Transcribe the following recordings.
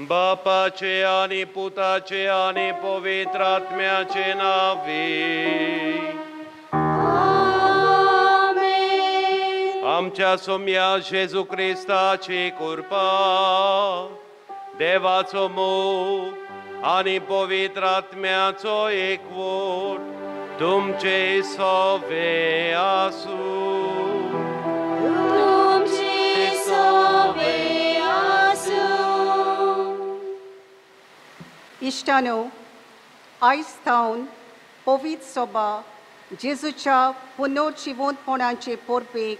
बापाचे आनी पुताचे आनी पवित्र आत्म्याचे नांवे आमेन। आमच्या सोम्या जेजू क्रिस्ताची कृपा, देवाचो मोग आनी पवित्र आत्म्याचो एकवट तुमचे सवे आसूं। तुमचे सवे आसूं। इश्टानो, आयज थावन पवित्र सभा जेजूच्या पुनर्जिवंतपणाचे परबेक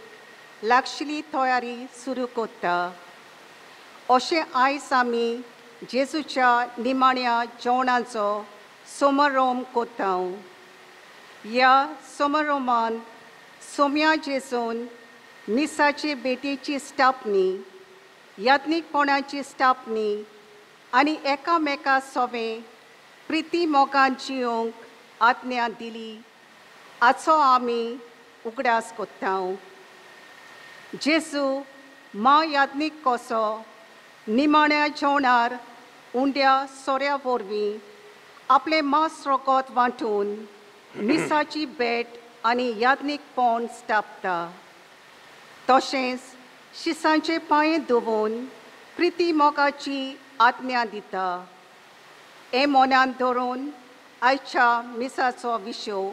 लागशिल्ली तयारी सुरू करता। अशें आयज आमी जेजूच्या निमाण्या जेवणाचो समारोम करता। ह्या समारोमान सोम्या जेजून मिसाचे भेटीची स्थापनी, याज्ञिकपणाची स्थापनी आनी एकामेका सोवे प्रिती मोगान जिवंक आज्ञा दिली हाचो आमी उगडास करता। जेजू मा याज्ञीक कसो निमाण्या जेवणार उंड्या सोऱ्या वरवीं आपलें मांस रगत वांटून मिसाची भेट आनी याज्ञीकपण स्थापता, तशेंच शिसांचे पांये धुवून प्रिती मोगाची आज्ञा दिता। हें मनांत धरून आयच्या मिसाचो विशय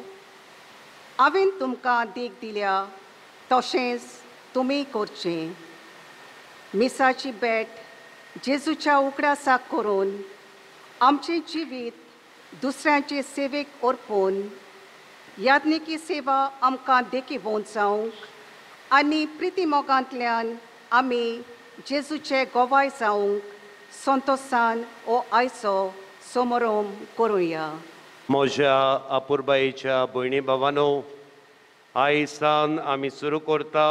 हांवें तुमकां देख दिल्या तशेंच तुमी करचें। मिसाची भेट जेजूच्या उगडासाक करून आमचें जिवीत दुसऱ्यांचे सेवेक अर्पून याज्ञिकी सेवा आमकां देखीवंत जावंक आनी प्रिती मोगांतल्यान आमी जेजूचे गोवाय जावंक संतोसान हो आयचो समारोम करुया। म्हज्या अपुरबायेच्या भयणी भावानो, आयज सावन आमी सुरू करता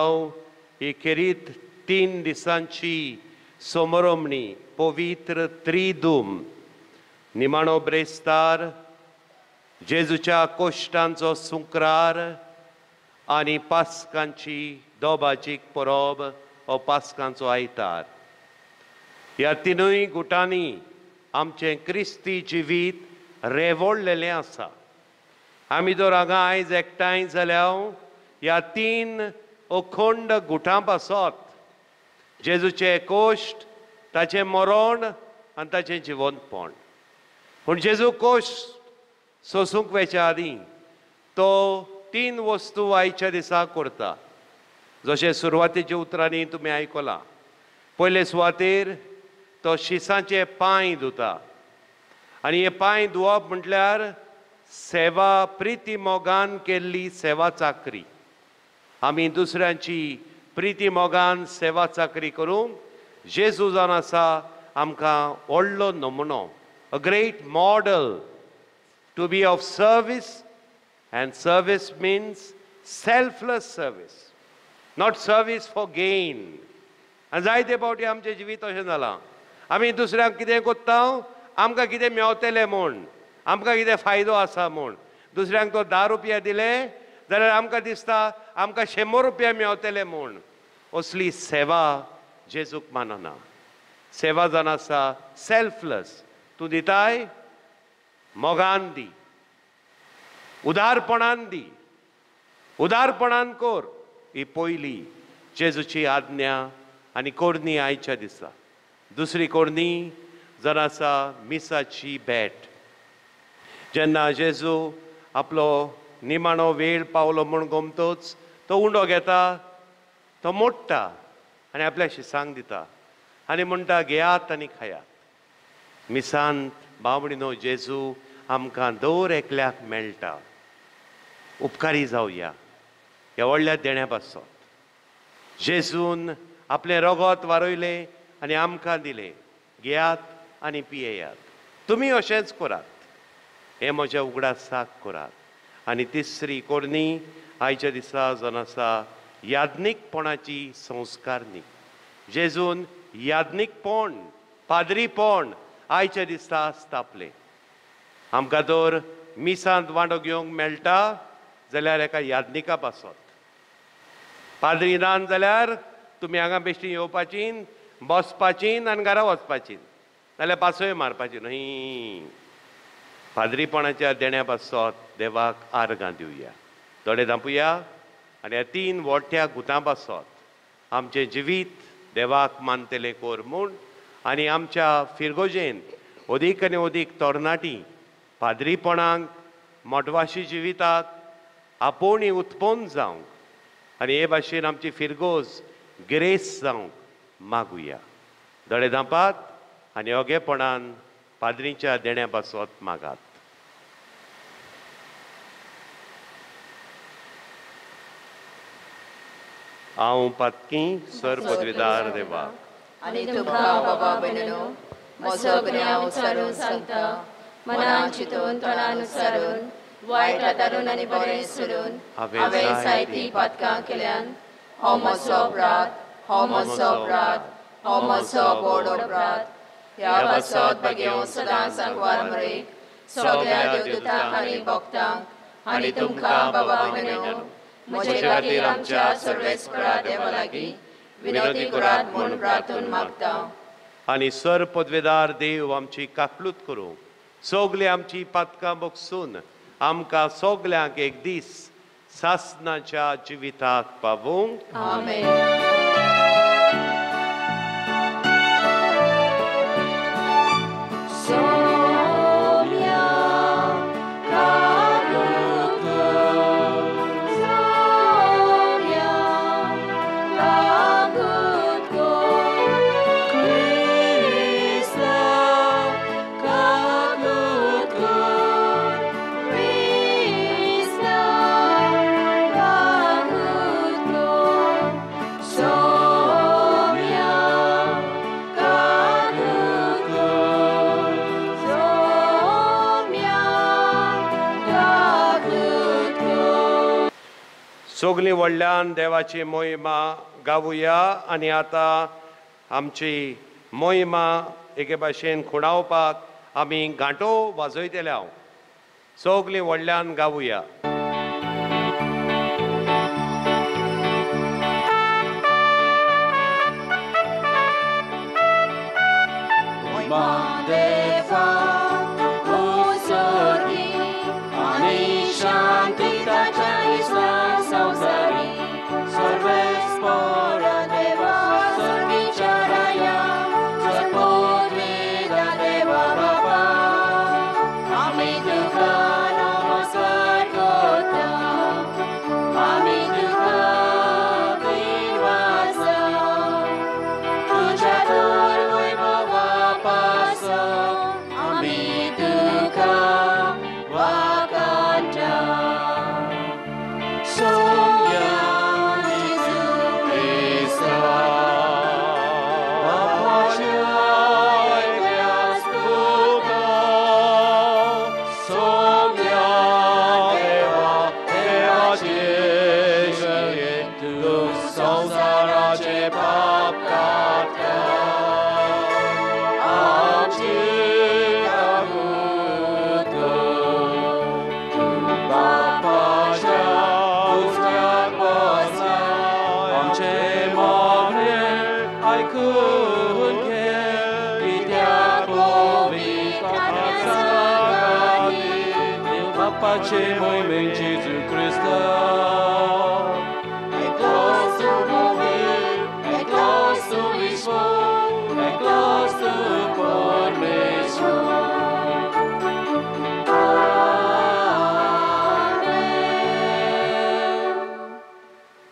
ही खेरीत 3 दिसांची समारोमणी पवित्र त्रिदूम। निमाणो ब्रेस्तार, जेजूच्या कोश्टांचो सुंक्रार आनी पास्कांची दोबाजीक परब हो पास्कांचो आयतार। ह्या तिनूय गुटांनी आमचें क्रिस्ती जिवीत रेवोडलेलें आसा। आमी जर हांगा आयज एकठांय जाल्यार ह्या 3 अखंड गुटां पासत जेजूचें कोश्ट, ताचें मरण आनी ताचें जिवंतपण। पूण जेजू कोश्ट सोसूंक वेच्या आदीं तो 3 वस्तू आयच्या दिसा करता, जशें सुरवातेच्या उतरांनी तुमी आयकलां। पयले सुवातेर तो शिसांचे पांय धुता आनी हे पांय धुवप म्हटल्यार सेवा, प्रिती मोगान केल्ली सेवा चाकरी। आमी दुसऱ्यांची प्रिती मोगान सेवा चाकरी करूंक जेजू जावन आसा आमकां व्हडलो नमुनो, a great model to be of service, and service means selfless service, not service for gain. आनी जायते फावटी आमचें जिवीत अशें जालां, आमी दुसऱ्यांक कितें करता, आमकां कितें मेवतलें म्हूण, आमकां कितें फायदो आसा म्हूण। दुसऱ्यांक तो 10 रुपया दिले जाल्यार आमकां दिसता आमकां 100 रुपया मेवतले म्हूण। असली सेवा जेजूक मानना। सेवा जावन आसा सेल्फलेस, तूं दिताय मोगान दी, उदारपणान दी, उदारपणान कर। ही पयली जेजूची आज्ञा आनी कोरणी आयच्या दिसा। दुसरी कोरणी जावन आसा मिसाची भेट। जेन्ना जेजू आपलो निमाणो वेळ पावलो म्हूण गोमतोच तो उंडो घेता, तो मोडटा आनी आपल्या शिसांक दिता आनी म्हणटा घेयात आनी खायात। मिसांत बावडिनो जेजू आमकां दर एकल्याक मेळटा। उपकारी जावया ह्या व्हडल्या देण्या पासत। जेजून आपलें रगत वारयलें आनी आमकां दिलें, घेयात आनी पियेयात, तुमी अशेंच करात, हें म्हज्या उगडासाक करात। आनी तिसरी कोरणी आयच्या दिसा जावन आसा याज्ञिकपणाची संस्कारणी। जेजून याज्ञिकपण, पाद्रीपण आयच्या दिसा स्थापलें। आमकां तर मिसांत वांटो घेवंक मेळटा जाल्यार एका याज्ञिका पासत, पाद्री नान जाल्यार तुमी हांगा बेश्टी येवपाची, बसपाची आनी घरा वचपाची, नाल्यार पासय मारपाची न्हय. पाद्रीपणाच्या देण्या पासत देवाक आर्गां दिवया, दोळे धांपुया आनी ह्या तीन मोठ्या गुतां पासत आमचें जिवीत देवाक मानतलें कोर म्हूण आनी आमच्या फिरगोजेन अदीक आनी अदीक तरणाटी पाद्रीपणाक मठवाशी जिविताक आपोवणी उत्पन्न जावंक आनी हे भाशेन आमची फिरगोज गिरेस्त जावंक मागुया. दोळे धांपात आनी योगेपणान पाद्रीच्या देण्या पासत मागात. हांव पातकी सर पदवीदार देवा आनी तुमकां बाबा भयणीनो म्हजो गुन्यांव उचारून सांगता, मनान चिंतून तोंडान उचारून वायट हातारून आनी बरें सोडून हांवें जायतीं पातकां केल्यान. हो म्हजो अपराध, हो म्हजो अपराध, हो म्हजो व्हड अपराध. ह्या पासत भाग्यो सदां सांगवार मरेक सगळ्या देवदूतांक आनी भक्तांक आनी तुमकां बाबा भयणीनो म्हजे खातीर आमच्या सर्वेस्परा देवा लागीं विनोदी करात म्हूण प्रार्थून मागता. आनी सर पदवेदार देव आमची काकलूत करूं, सगळीं आमची पातकां बगसून आमकां सगल्यांक एक दीस सासनाच्या जिविताक पावूंक. आमेन. सगळीं व्हडल्यान देवाची मोहिमा गावया आनी आतां आमची मोहिमा एके भाशेन खुणावपाक आमी घांटो वाजयतले. सगळीं व्हडल्यान गावया.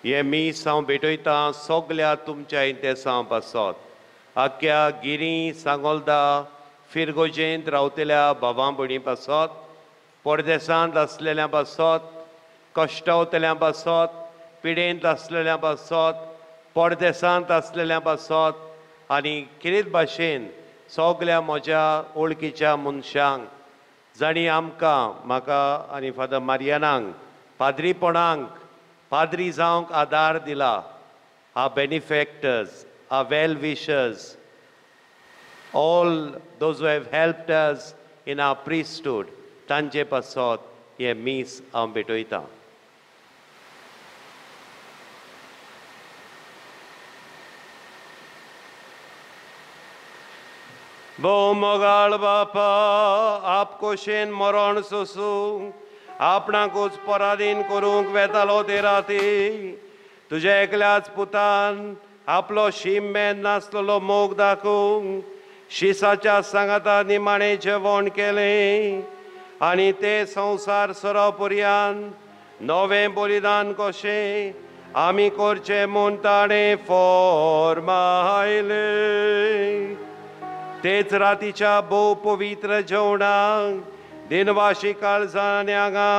हे मीस हांव भेटयतां सगल्या तुमच्या इंतेसांव पासत आख्या गिरी सांगोल्दा फिरगोजेंत रावतल्या भावां भयणीं पासत, परदेसांत आसलेल्या पासत, कश्टावतल्या पासत, पिडेंत आसलेल्या पासत, परदेसांत आसलेल्या पासत आनी खेरीत भाशेन सगल्या म्हज्या वळखीच्या मनशांक जांणी आमकां म्हाका आनी फादर मारियानाक पाद्रीपणाक पाद्री जावंक आदार दिला. Our benefactors, our well wishers, all those who have helped us in our priesthood, तांचे पासत हें मीस हांव भेटयतां. भोव मोगाळ बापा, आपकोशेन मरण सोसूंक आपणाकूच पराधीन करूंक वेतालो ते राती तुज्या एकल्याच पुतान आपलो शीम मेन नासलेलो मोग दाखोवंक शिसाच्या सांगाता निमाणें जेवण केलें आनी ते संवसार सरोपर्यान नवें बलिदान कशें आमी करचें म्हूण ताणें फॉर्मायलें। तेच रातीच्या भोव पवित्र जेवणाक दिनवाशी काळजान हांगा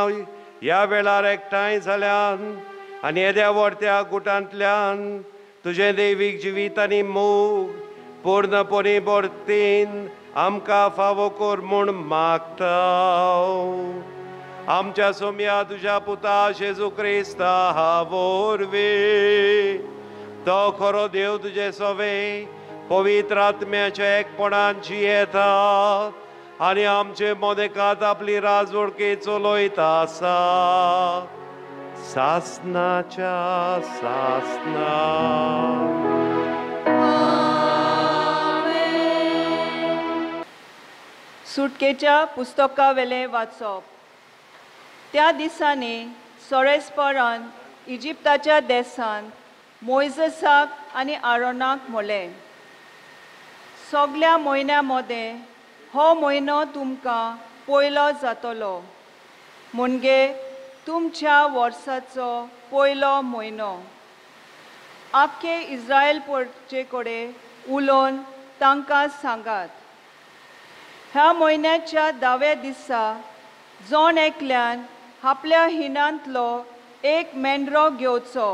ह्या वेळार एकठांय जाल्यान आनी येद्या व्हडत्या गुटांतल्यान तुजें दैवीक जिवीत आनी मोग पूर्णपणी भरतीन आमकां फावो कर म्हूण मागता। आमच्या सोम्या तुज्या पुता जेजू क्रिस्ता वरवीं तो खरो देव तुजे सवे पवित्र आत्म्याच्या एकपणान जियेता आनी आमचे मदेकात आपली राजवडकी चलयता आसा सासनाच्या सासना। सुटकेच्या पुस्तकावेलें वाचप. त्या दिसांनी सोरेस्परान इजिप्ताच्या देसान मोयजसाक आनी आरोनाक म्हळें, सगल्या म्हयन्या मदें हो म्हयनो तुमकां पयलो जातलो, म्हणजे तुमच्या वर्साचो पयलो म्हयनो. आख्खे इस्रायल पोरचे कडेन उलोवन तांकां सांगात, ह्या म्हयन्याच्या 10व्या दिसा जण एकल्यान आपल्या हिणांतलो एक मेंढरो घेवचो,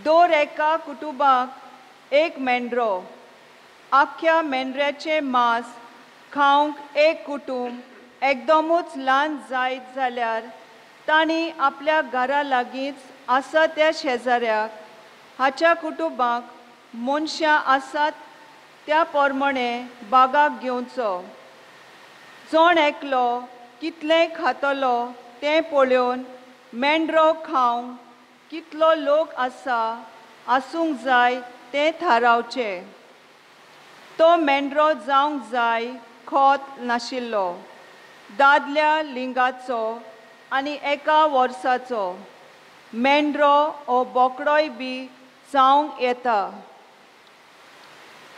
दर एका कुटुंबाक एक मेंढरो. आख्ख्या मेंढऱ्याचें मांस खावंक एक कुटुंब एकदमूच ल्हान जायत जाल्यार तांणी आपल्या घरा लागींच आसा त्या शेजाऱ्याक हाच्या कुटुंबाक मनशां आसात त्या प्रमाणे बागाक घेवचो. जण एकलो कितलें खातलो तें पळोवन मेंढरो खावंक कितलो लोक आसा आसूंक जाय तें थारावचें. तो मेंढरो जावंक जाय खोत नाशिल्लो, दादल्या लिंगाचो आनी एका वर्साचो. मेंढरो ओ बोकडोय बी जावंक येता.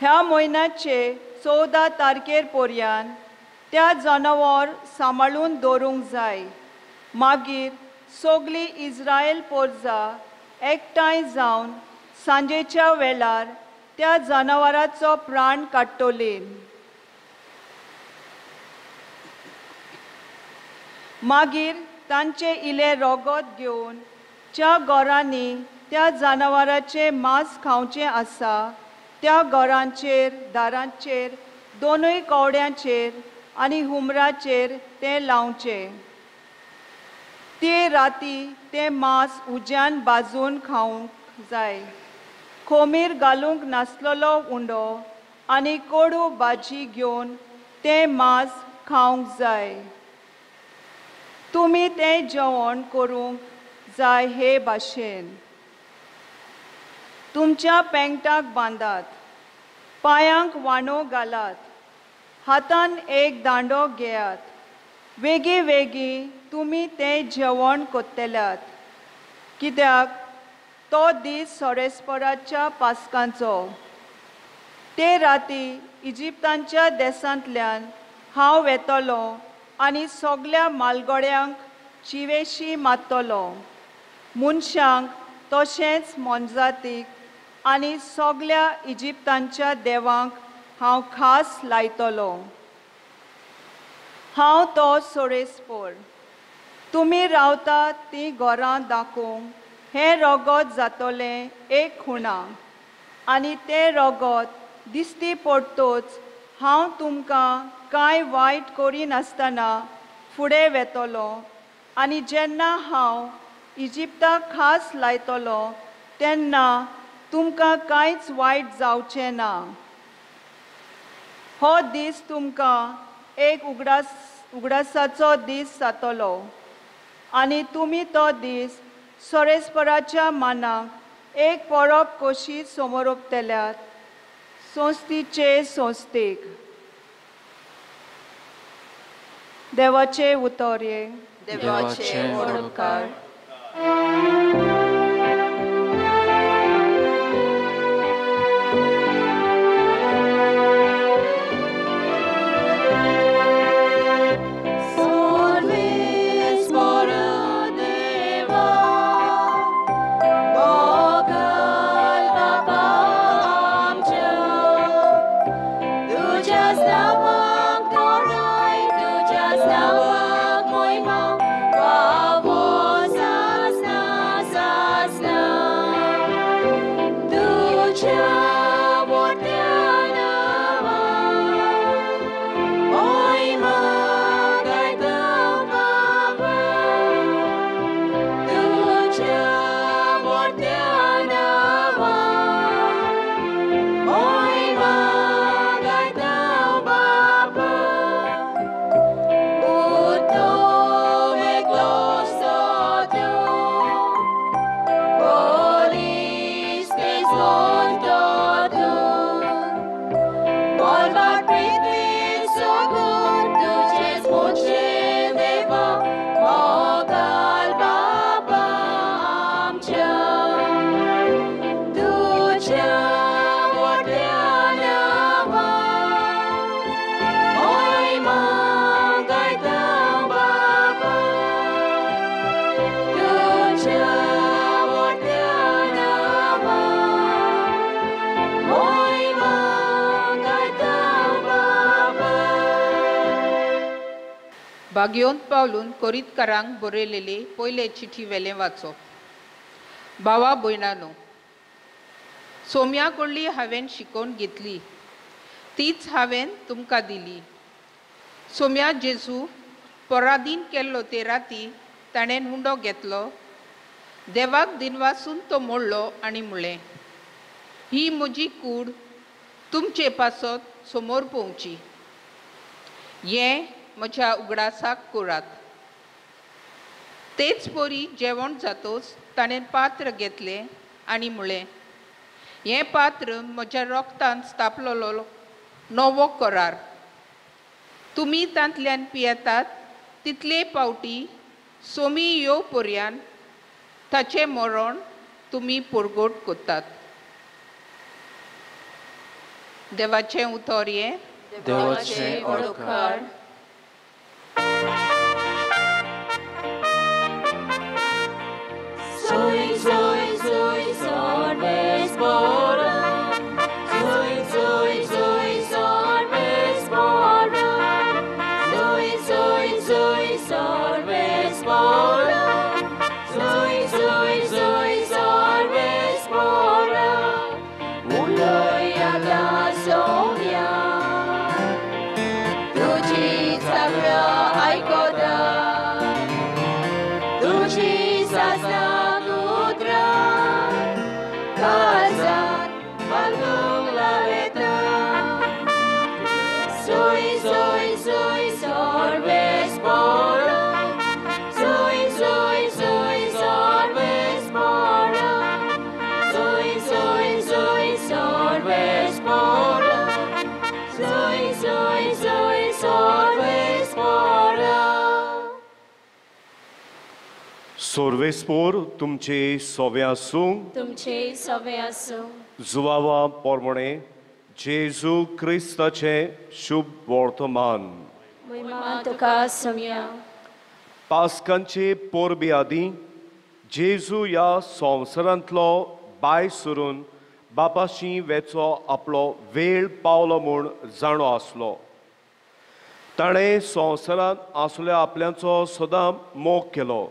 ह्या म्हयन्याचे 14 तारखेर पर्यंत त्या जनावर सांबाळून दवरूंक जाय. मागीर सगली इस्रायल पोरजा एकठांय जावन सांजेच्या वेळार त्या जनावराचो प्राण काडटली. मागीर तांचे इलें रोगत घेवन ज्या घरांनी त्या जनावराचें मांस खावचें आसा त्या घरांचेर, दारांचेर, दोनूय कवड्यांचेर आनी हुमराचेर तें लावचें. ते राती तें मांस उज्यान भाजून खावंक जाय. खोमीर घालूंक नासलेलो उंडो आनी कोडू भाजी घेवन तें मांस खावंक जाय. तुमी तें जेवण करूंक जाय हे भाशेन. तुमच्या पेंगटाक बांदात, पांयांक वाणो घालात, हातान एक दांडो घेयात. वेगीं वेगीं तुमी तें जेवण करतल्यात, कित्याक तो दीस सोरेस्पराच्या पास्कांचो. ते राती इजिप्तांच्या देशांतल्यान हांव वेतलो आनी सगल्या मालगड्यांक जिवेशी मारतलो, मनशांक तशेंच मोनजातीक आनी सगल्या इजिप्तांच्या देवांक हांव खास लायतलो. हांव तो सोरेस्पोर. तुमी रावतात तीं घरां दाखोवंक हें रोगत जातलें एक खुणा, आनी तें रोगत दिसती पडटच हांव तुमकां कांय वायट करिनासतना फुडें वेतलो आनी जेन्ना हांव इजिप्ताक खास लायतलो तेन्ना तुमकां कांयच वायट जावचें ना. हो दीस तुमकां एक उगडासाचो दीस जातलो आनी तुमी तो दीस सोरेस्पराच्या मानाक एक परब कशी समोरपतल्यात संस्थेचे संस्थेक. देवाचे उतर ये देवाचे उपकार. भाग्योंत पावलून कोरीतकारांक बरयलेले पयले चिठी वेलें वाचप. भावा भयणानो, सोम्या कडली हांवें शिकोवन घेतली तीच हांवें तुमकां दिली. सोम्या जेजू पराधीन केल्लो ते राती ताणें उंडो घेतलो, देवाक दिनवासून तो मोडलो आनी म्हणलें, ही म्हजी कूड तुमचे पासत समोर पोवची, हें म्हज्या उगडासाक करात. तेच परी जेवण जातोच ताणें पात्र घेतलें आनी म्हणलें, हें पात्र म्हज्या रोगतान स्थापलेलो नवो करार, तुमी तांतल्यान पियेतात तितले पावटी सोमी यो पर्यान ताचें मरण तुमी परगट करतात. देवाचें उतर हें. देवाचें उपकार. Soy, soy, soy, sorves bora. Soy, soy, soy, sorves bora. Soy, soy, soy, sorves bora. Soy, soy, soy, sorves bora. Uloyata somya, tuji sakra aikoda, tuji sasna. सोर्वेस्पोर तुमचे सोवे आसूं, तुमचे सोवे आसूं. जुवावा पोरमणे जेजू क्रिस्ताचे शुभ वर्तमान. महिमा तुका सोम्या. पास्कांचे पोरबे आदी जेजू ह्या संवसारांतलो बाय सरून बापाशी वेचो आपलो वेळ पावलो म्हूण जाणो आसलो. ताणें संवसारांत आसल्या आपल्याचो सदां मोग केलो,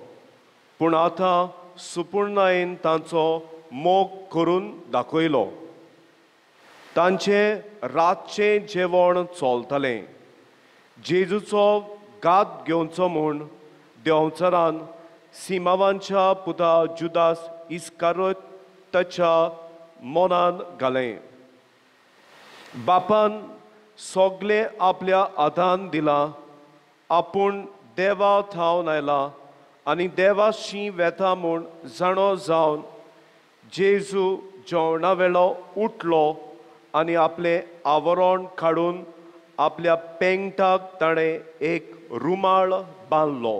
पूण आतां सुपूर्णायेन तांचो मोग करून दाखयलो. तांचें रातचें जेवण चलतालें. जेजूचो गात घेवचो म्हूण देंवचारान सिमावांच्या पुता जुदास इस्कारोताच्या मनान घालें. बापान सगळें आपल्या हातान दिलां, आपूण देवा थावन आयला आनी देवाशी वेता म्हूण जाणो जावन जेजू जेवणा वेळो उठलो आनी आपलें आवरण काडून आपल्या पेंगटाक ताणें एक रुमाळ बांदलो.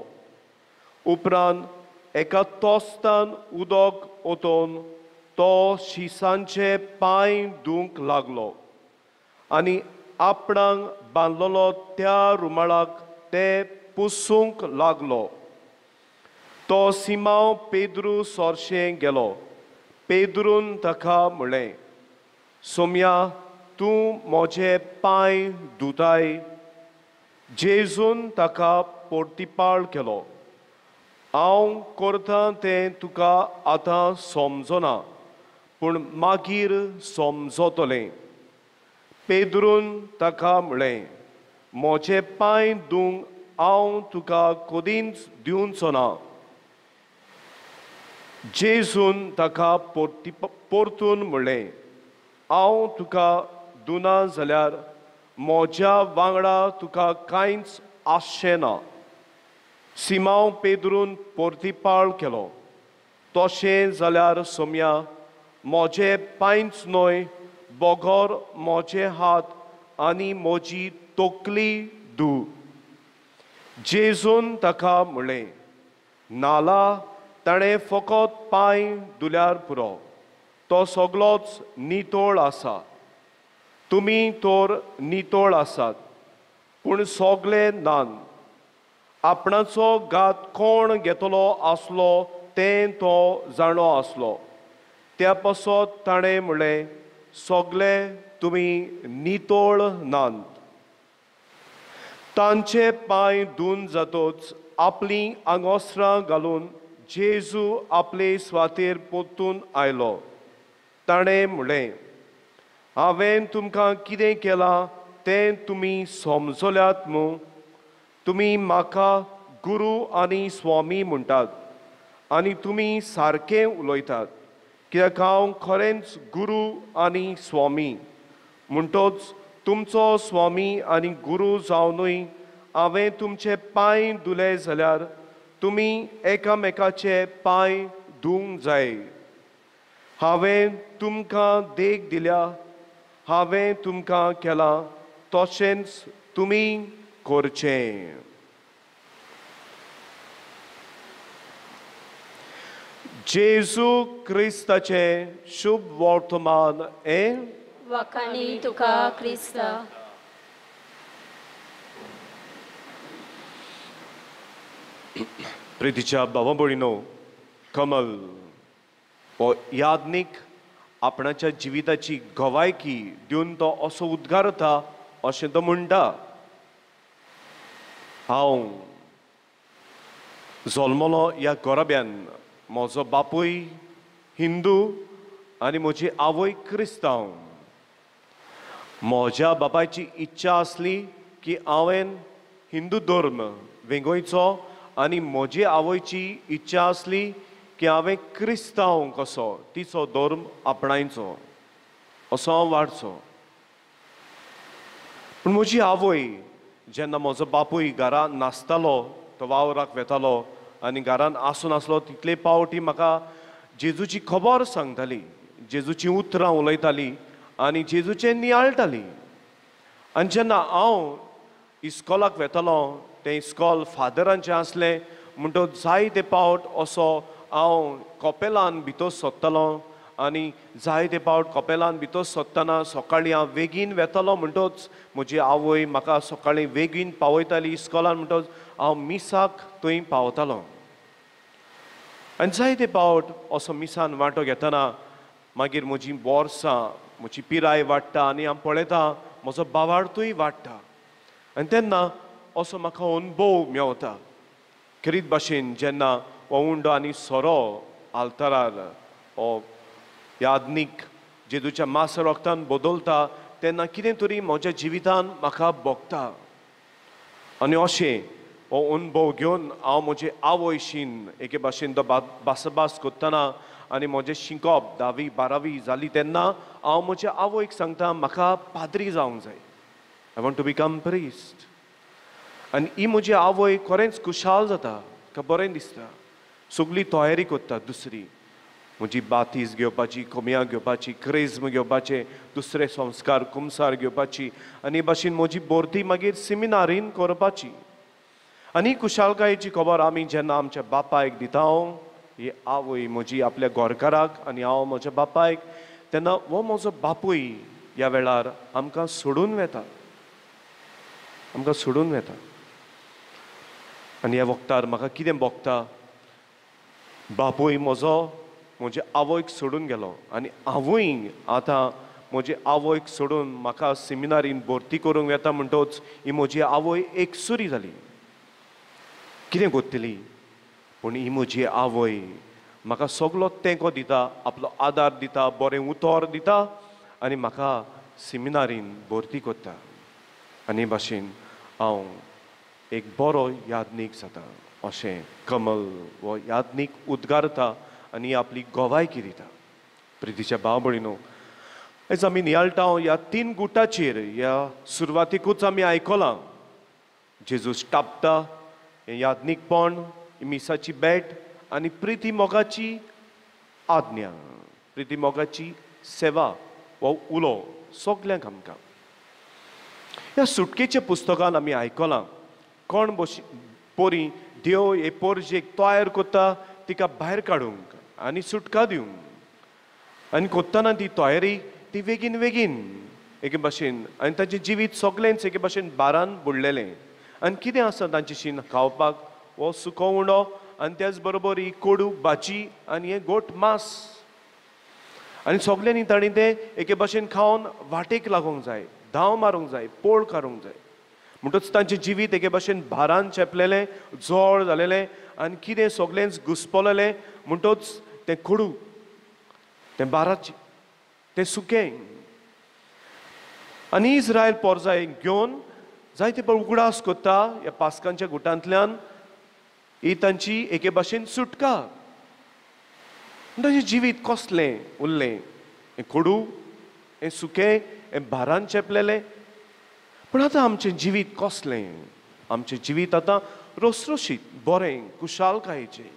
उपरांत एका तोस्तान उदक ओतोवन तो शिसांचे पांय धुवंक लागलो आनी आपणाक बांदलेलो त्या रुमाळाक ते पुसूंक लागलो. तो सिमांव पेद्रू सोरशें गेलो. पेद्रून ताका म्हणलें, सोम्या, तूं म्हजे पांय धुताय? जेजून ताका पोर्तिपाळ केलो, हांव करतां तें तुका आतां समजना, पूण मागीर समजतलें. पेद्रून ताका म्हणलें, म्हजे पांय धुवंक हांव तुका कदींच दिवचो ना. जेजून ताका परतून म्हणलें, हांव तुका धुना जाल्यार म्हज्या वांगडा तुका कांयच आसचें ना. सिमांव पेद्रून पोर्तिपाळ केलो, तशें जाल्यार सोम्या, म्हजे पांयच न्हय बगर म्हजे हात आनी म्हजी तकली धू. जेजून ताका म्हणलें, नाला ताणें फकत पांय धुल्यार पुरो, तो सगळोच नितळ आसा. तुमी तर नितळ आसात, पूण सगळे नान. आपणाचो घात कोण घेतलो आसलो तें तो जाणो आसलो. त्या पासत ताणें म्हणलें, सगळे तुमी नितळ नात. तांचे पांय धुवन जातच आपलीं आंगोस्त्रां घालून जेजू आपले स्वातेर परतून आयलो. ताणें म्हणलें, हांवें तुमकां कितें केलां तें तुमी समजल्यात मू? तुमी म्हाका गुरू आनी स्वामी म्हणटात आनी तुमी सारकें उलयतात, कित्याक हांव खरेंच गुरू आनी स्वामी. म्हणटोच तुमचो स्वामी आनी गुरू जावनूय हांवें तुमचे पांय धुले जाल्यार तुमी एकामेकाचे पांय धुवंक जाय. हांवें तुमकां देख दिल्या, हांवें तुमकां केलां तशेंच तुमी करचें. जेजू क्रिस्ताचें शुभ वर्तमान हें. वाखाणी तुका क्रिस्ता. प्रितीच्या भावा भयणीनो, कमल हो याज्ञीक आपणाच्या जिविताची गवायकी दिवन तो असो उद्गारता अशें तो म्हणटा, हांव जल्मलो ह्या गोराब्यान, म्हजो बापूय हिंदू आनी म्हजी आवय क्रिस्तांव. म्हज्या बापायची इच्छा आसली की हांवें हिंदू धर्म वेंगोवचो आनी म्हजी आवयची इच्छा आसली की हांवें क्रिस्तांव कसो तिचो धर्म आपणायचो, असो हांव वाडचो. पूण म्हजी आवय जेन्ना म्हजो बापूय घरान नासतालो, तो वावराक वेतालो आनी घरान आसून आसलो तितले पावटी म्हाका जेजूची खबर सांगताली, जेजूचीं उतरां उलयताली आनी जेजूचें नियाळटाली. आनी जेन्ना हांव इस्कॉलाक वेतालो, तें इस्कॉल फादरांचें आसलें, म्हणटकच जायते पावट असो हांव कपेलान भितर सोदतालो आनी जायते पावट कपेलान भितर सोदतना सकाळीं हांव बेगीन वेतालो, म्हणटकच म्हजी आवय म्हाका सकाळीं बेगीन पावयताली इस्कॉलान, म्हणटकच हांव मिसाक थंय पावतालो. आनी जायते पावट असो मिसान वांटो घेतना मागीर म्हजी वर्सां, म्हजी पिराय वाडटा आनी हांव पळयता म्हजो बावार्थूय वाडटा. आनी तेन्ना असो म्हाका अनुभव मेवता. खेरीत भाशेन जेन्ना हो उंडो आनी सोरो आल्तारार हो याज्ञीक जेजूच्या मास रोगतान बदलता तेन्ना कितें तरी म्हज्या जिवितान म्हाका भोगता. आनी अशें हो अनुभव घेवन हांव म्हजे आवयशीन एके भाशेन तो भासाभास करतना आनी म्हजें शिकप 10वी 12वी जाली तेन्ना हांव म्हज्या आवयक सांगता, म्हाका पाद्री जावंक जाय, I want to become priest. आनी ही म्हजी आवय खरेंच खुशाल जाता, ताका बरें दिसता, सगळी तयारी करता. दुसरी म्हजी बातीस घेवपाची, कोमिया घेवपाची, क्रेज्म घेवपाचे, दुसरे संस्कार कुमसार घेवपाची आनी भाशेन म्हजी भरती मागीर सिमिनारीन करपाची. आनी कुशालकायेची खबर आमी जेन्ना आमच्या बापायक दिता, ही आवय म्हजी आपल्या गोरकाराक आनी हांव म्हज्या बापायक, तेन्ना हो म्हजो बापूय ह्या वेळार आमकां सोडून वेता, आमकां सोडून वेता. आनी ह्या वखदार म्हाका कितें भोगता, बापूय म्हजो म्हजे आवयक सोडून गेलो आनी आवय आतां म्हजे आवयक सोडून म्हाका सेमिनारीन भरती करूंक वेता म्हणटोच ही म्हजी आवय एकसुरी जाली. कितें करतली? पूण ही म्हजी आवय म्हाका सगलो तेंको दिता, आपलो आदार दिता, बरें उतर दिता आनी म्हाका सेमिनारीन भरती करता. आनी भाशेन हांव एक बरो याज्ञीक जाता अशें कमल हो याज्ञीक उद्गारता आनी आपली गोवायकी दिता. प्रितीच्या भाव भयणीनो, आयज आमी नियाळटा ह्या तीन गुटाचेर. ह्या सुरवातीकूच आमी आयकलां जेजूस टापता हें याज्ञीकपण, मिसाची भेट आनी प्रिती मोगाची आज्ञा, प्रिती मोगाची सेवा हो उलो सगल्यांक आमकां. ह्या सुटकेच्या पुस्तकान आमी आयकलां कोण बशी पोरी देव हे पोरजेक तयार करता तिका भायर काडूंक आनी सुटका दिवंक, आनी करतना ती तयारी ती बेगीन बेगीन एके भाशेन आनी तांचें जिवीत सगळेंच एके भाशेन बारान बुडलेलें. आनी कितें आसा तांचे शीन खावपाक हो सुको उंडो आनी त्याच बरोबर ही कोडू भाजी आनी हें गोट मांस, आनी सगल्यांनी तांणी तें एके भाशेन खावन वाटेक लागूंक जाय, धांव मारूंक जाय, पोळ काडूंक जाय. म्हणटच तांचें जिवीत एके भाशेन भारान चेपलेलें, जळ जालेलें आनी कितें सगळेंच घुसपलेलें. म्हणटच तें कोडू, तें बाराचें, तें सुकें. आनी इस्रायल पोरजाय घेवन जायते पळ उगडास करता ह्या पास्कांच्या गुटांतल्यान ही तांची एके भाशेन सुटका. तांचें जिवीत कसलें उरलें, हें कोडू, हें सुकें, हें भारान चेपलेलें. पूण आतां आमचें जिवीत कसलें? आमचें जिवीत आतां रोसरोशीत, बरें, कुशालकायेचें.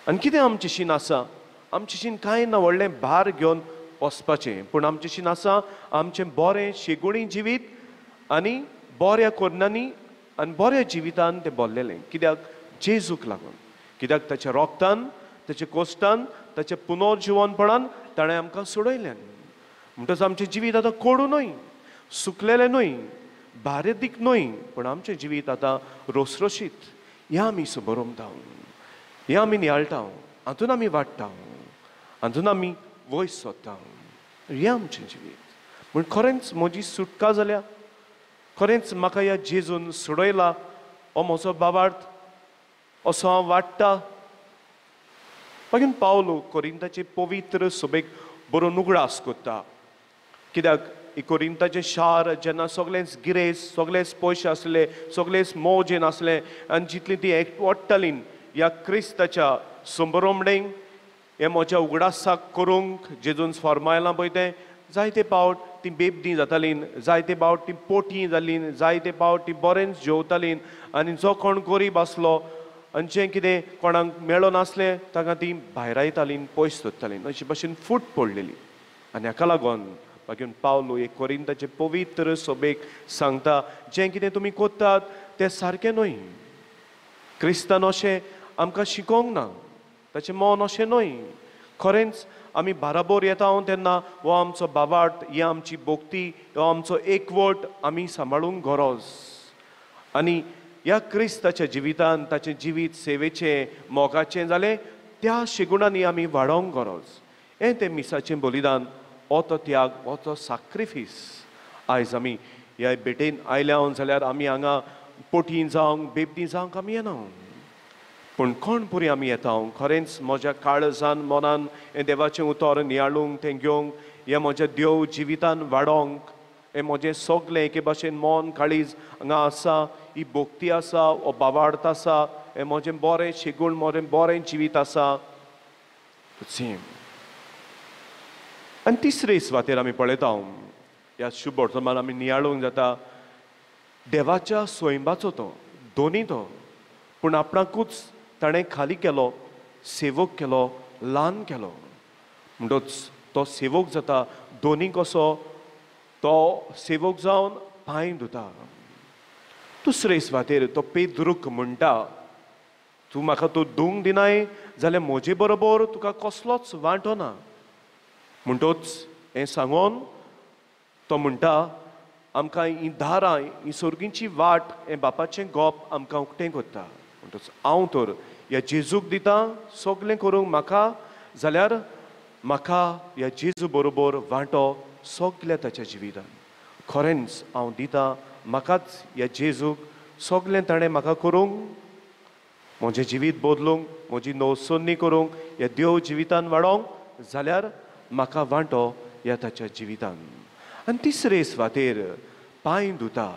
आनी कितें आमचें शीन आसा? आमचें शीन कांय ना व्हडलें भार घेवन वचपाचें, पूण आमचें शीन आसा आमचें बरें शेगुणी जिवीत आनी बऱ्या कोरनांनी आनी बऱ्या जिवितान तें भरलेलें. कित्याक? जेजूक लागून. कित्याक? ताच्या रोगतान, ताच्या कोश्टान, ताच्या पुनर्जिवनपणान ताणें आमकां सोडयल्यान. म्हणटच आमचें जिवीत आतां कोडू न्हय, सुकलेलें न्हय, भारदीक न्हय, पूण आमचें जिवीत आतां रोसरोशीत. ह्या आमी सुबरोमता, ह्या आमी नियाळटा, हातून आमी वाडटा, हातून आमी वयस सोदता. हें आमचें जिवीत. म्हूण खरेंच म्हजी सुटका जाल्या, खरेंच म्हाका ह्या जेजून सोडयला, हो म्हजो बाबार्थ असो हांव वाडटा. मागीर पावलो कोरिंताचे पवित्र सभेक बरोवन उगडास करता. कित्याक? कोरिंताचें शार जेन्ना सगळेंच गिरेस्त, सगळेच पयशे आसले, सगळेच मौजेन आसले आनी जितली ती एकवटताली ह्या क्रिस्ताच्या संबरोमणेंक, हे म्हज्या उगडासाक करूंक जेजून फॉर्मायलां पळय तें, जायते पावट ती बेबदी जाताली, जायते पावट ती पोटी जाली, जायते पावट ती बरेंच जेवताली आनी जो कोण गरीब आसलो आनी जें कितें कोणाक मेळनासलें ताका ती भायरायताली, पयस दवरताली. अशे भाशेन फूट पडलेली. आनी हाका लागून मागीर पावलो एक कोरिंताचे पवित्र सभेक सांगता, जें कितें तुमी करतात तें सारकें न्हय. क्रिस्तान अशें आमकां शिकोवंक ना, ताचें मन अशें न्हय. खरेंच आमी बाराबोर येता तेन्ना हो आमचो बाबार्थ, ही आमची भक्ती, हो आमचो एकवट आमी सांबाळूंक गरज. आनी ह्या क्रिस्ताच्या जिवितान ताचें जिवीत सेवेचें, मोगाचें जालें, त्या शेगुणांनी आमी वाडोवंक गरज. हें तें मिसाचें बलिदान, हो तो त्याग, हो तो साक्रिफीस. आयज आमी ह्या भेटेन आयल्या जाल्यार आमी हांगा पोटी जावंक, बेबदी जावंक आमी येना, पूण कोण पुरी आमी येता खरेंच म्हज्या काळजान, मनान हें देवाचें उतर नियाळूंक, तें घेवंक, हें म्हज्या देव जिवितान वाडोवंक, हें म्हजें सगलें एके भाशेन मन काळीज हांगा आसा, ही भक्ती आसा, हो बाबार्थ आसा, हें म्हजें बरें शेगूण, म्हजें बरें जिवीत आसा. सेम. आनी तिसरे सुवातेर आमी पळयता ह्या शुभ वर्तमान आमी नियाळूंक जाता देवाच्या स्वयंबाचो तो दोनी तो, पूण आपणाकूच ताणें खाली केलो, सेवक केलो, ल्हान केलो. म्हणटच तो सेवक जाता दोनी कसो, तो सेवक जावन पांय धुता, दुसरे सुवातेर तो पेद्रूक म्हणटा, तूं म्हाका तूं दुंग दिनाय जाल्यार म्हजे बरोबर तुका कसलोच वांटो ना. म्हणटोच हें सांगोन तो म्हणटा, आमकां ही दारां, ही सोर्गींची वाट, हें बापाचें गोप आमकां उक्तें करता. म्हणटच हांव तर ह्या जेजूक दितां सगळें करूंक म्हाका, जाल्यार म्हाका ह्या जेजू बरोबर वांटो सगल्या ताच्या जिवितान. खरेंच हांव दितां म्हाकाच ह्या जेजूक सगळें ताणें म्हाका करूंक, म्हजें जिवीत बदलूंक, म्हजी नवसोन्नी करूंक, ह्या देव जिवितान वाडोवंक, जाल्यार म्हाका वांटो ह्या ताच्या जिवितान. आनी तिसरे सुवातेर पांय धुता.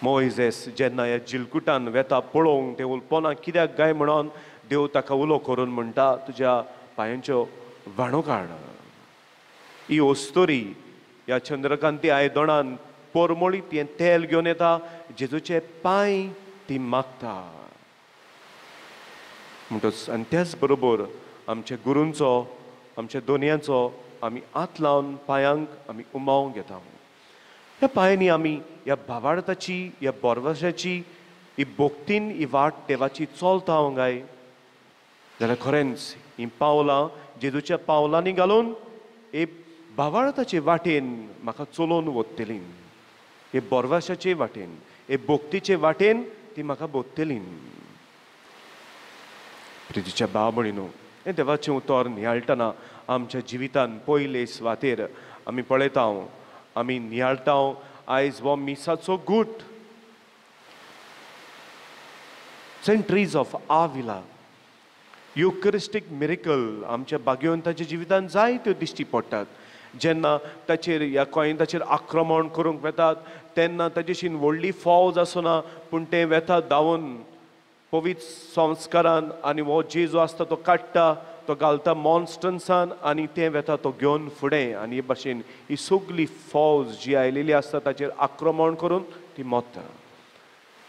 मोयजेस जेन्ना ह्या जिलकुटान वेता पळोवंक तें उलपोना कित्याक काय म्हणून देव ताका उलो करून म्हणटा, तुज्या पांयांच्यो व्हाणो काड. ही अस्तोरी ह्या चंद्रकांती आयदोणान पोरमोळीत हें तेल घेवन येता, जेजूचे पांय ती मागता. म्हणटच आनी त्याच बरोबर आमच्या गुरूंचो, आमच्या दोनयांचो आमी हात लावन पांयांक आमी उमाव घेता. ह्या पांयांनी आमी ह्या भावार्थाची, ह्या बोरवशाची, ही भक्तीन ही वाट देवाची चलता गाय जाल्यार खरेंच ही पावलां जेजूच्या पावलांनी घालून हे भावार्थाचे वाटेन म्हाका चलोवन वतली, हे बोरवाशाचे वाटेन, हे भक्तीचे वाटेन ती म्हाका बोतली. प्रितीच्या भाव भयणीनो, हें देवाचें उतर नियाळटना आमच्या जिवितान पयले सुवातेर आमी पळयता, आमी नियाळटा आयज हो मिसाचो गूट, Saint Teresa of Avila, Eucharistic miracle आमच्या भाग्यवंताच्या जिवितान जायत्यो दिश्टी पडटात. जेन्ना ताचेर ह्या कोयंताचेर आक्रमण करूंक वेतात तेन्ना ताजेशीन व्हडली फौज आसना, पूण तें वेतात धांवून पवित्र संस्कारान, आनी हो जेजू आसता तो काडटा, तो घालता मॉन्स्टन्सान आनी तें वेता तो घेवन फुडें. आनी हे भाशेन ही सगली फौज जी आयलेली आसता ताचेर आक्रमण करून ती मरता.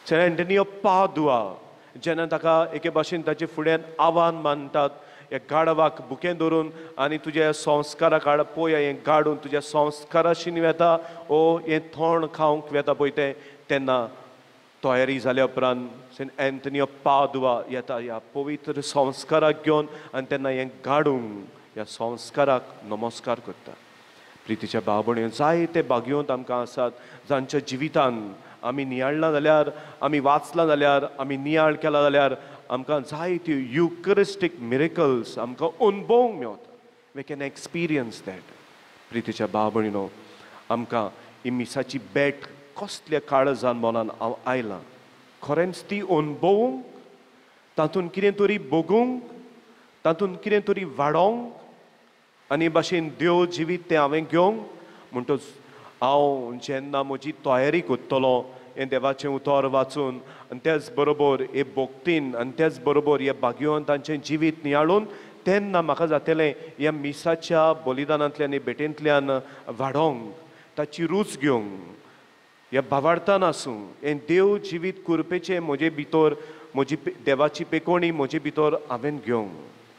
सेंट एंटनी ऑफ पादुआ जेन्ना ताका एके भाशेन ताचे फुड्यान आव्हान मानतात, ह्या गाडवाक बुकें धरून आनी तुज्या संस्कारा काड पळया, हें गाडून तुज्या संस्काराशीन वेता ओ हें थोंड खावंक वेता पळय तें, तेन्ना तयारी जाल्या उपरांत सेंट एंथनी ऑफ पादुआ येता ह्या पवित्र संस्काराक घेवन आनी तेन्ना हें गाडूंक ह्या संस्काराक नमस्कार करता. प्रितीच्या भाव भयणी, जायते भाग्यवंत आमकां आसात जांच्या जिवितान आमी नियाळ्ळां जाल्यार, आमी वाचलां जाल्यार, आमी नियाळ केला जाल्यार आमकां जायत्यो युकरिस्टीक मिरेकल्स आमकां अणभवूंक मेवता. We can experience that. प्रितीच्या भाव भयणीनो, आमकां ही मिसाची भेट कसल्या काळजान मनान हांव आयलां, खरेंच ती अणभवूंक, तातूंत कितें तरी भोगूंक, तातूंत कितें तरी वाडोवंक आनी भाशेन देव जिवीत तें हांवें घेवंक. म्हणटच हांव जेन्ना म्हजी तयारी करतलो हें देवाचें उतर वाचून आनी त्याच बरोबर हे भक्तीन आनी त्याच बरोबर ह्या भाग्यवंतांचें जिवीत नियाळून, तेन्ना म्हाका जातलें ह्या मिसाच्या बलिदानांतल्यान, हे भेटेंतल्यान वाडोवंक, ताची रूच घेवंक, ह्या भावार्थान आसूं हें देव जिवीत कुरपेचें म्हजे भितर, म्हजी देवाची पेकोणी म्हजे भितर हांवें घेवंक.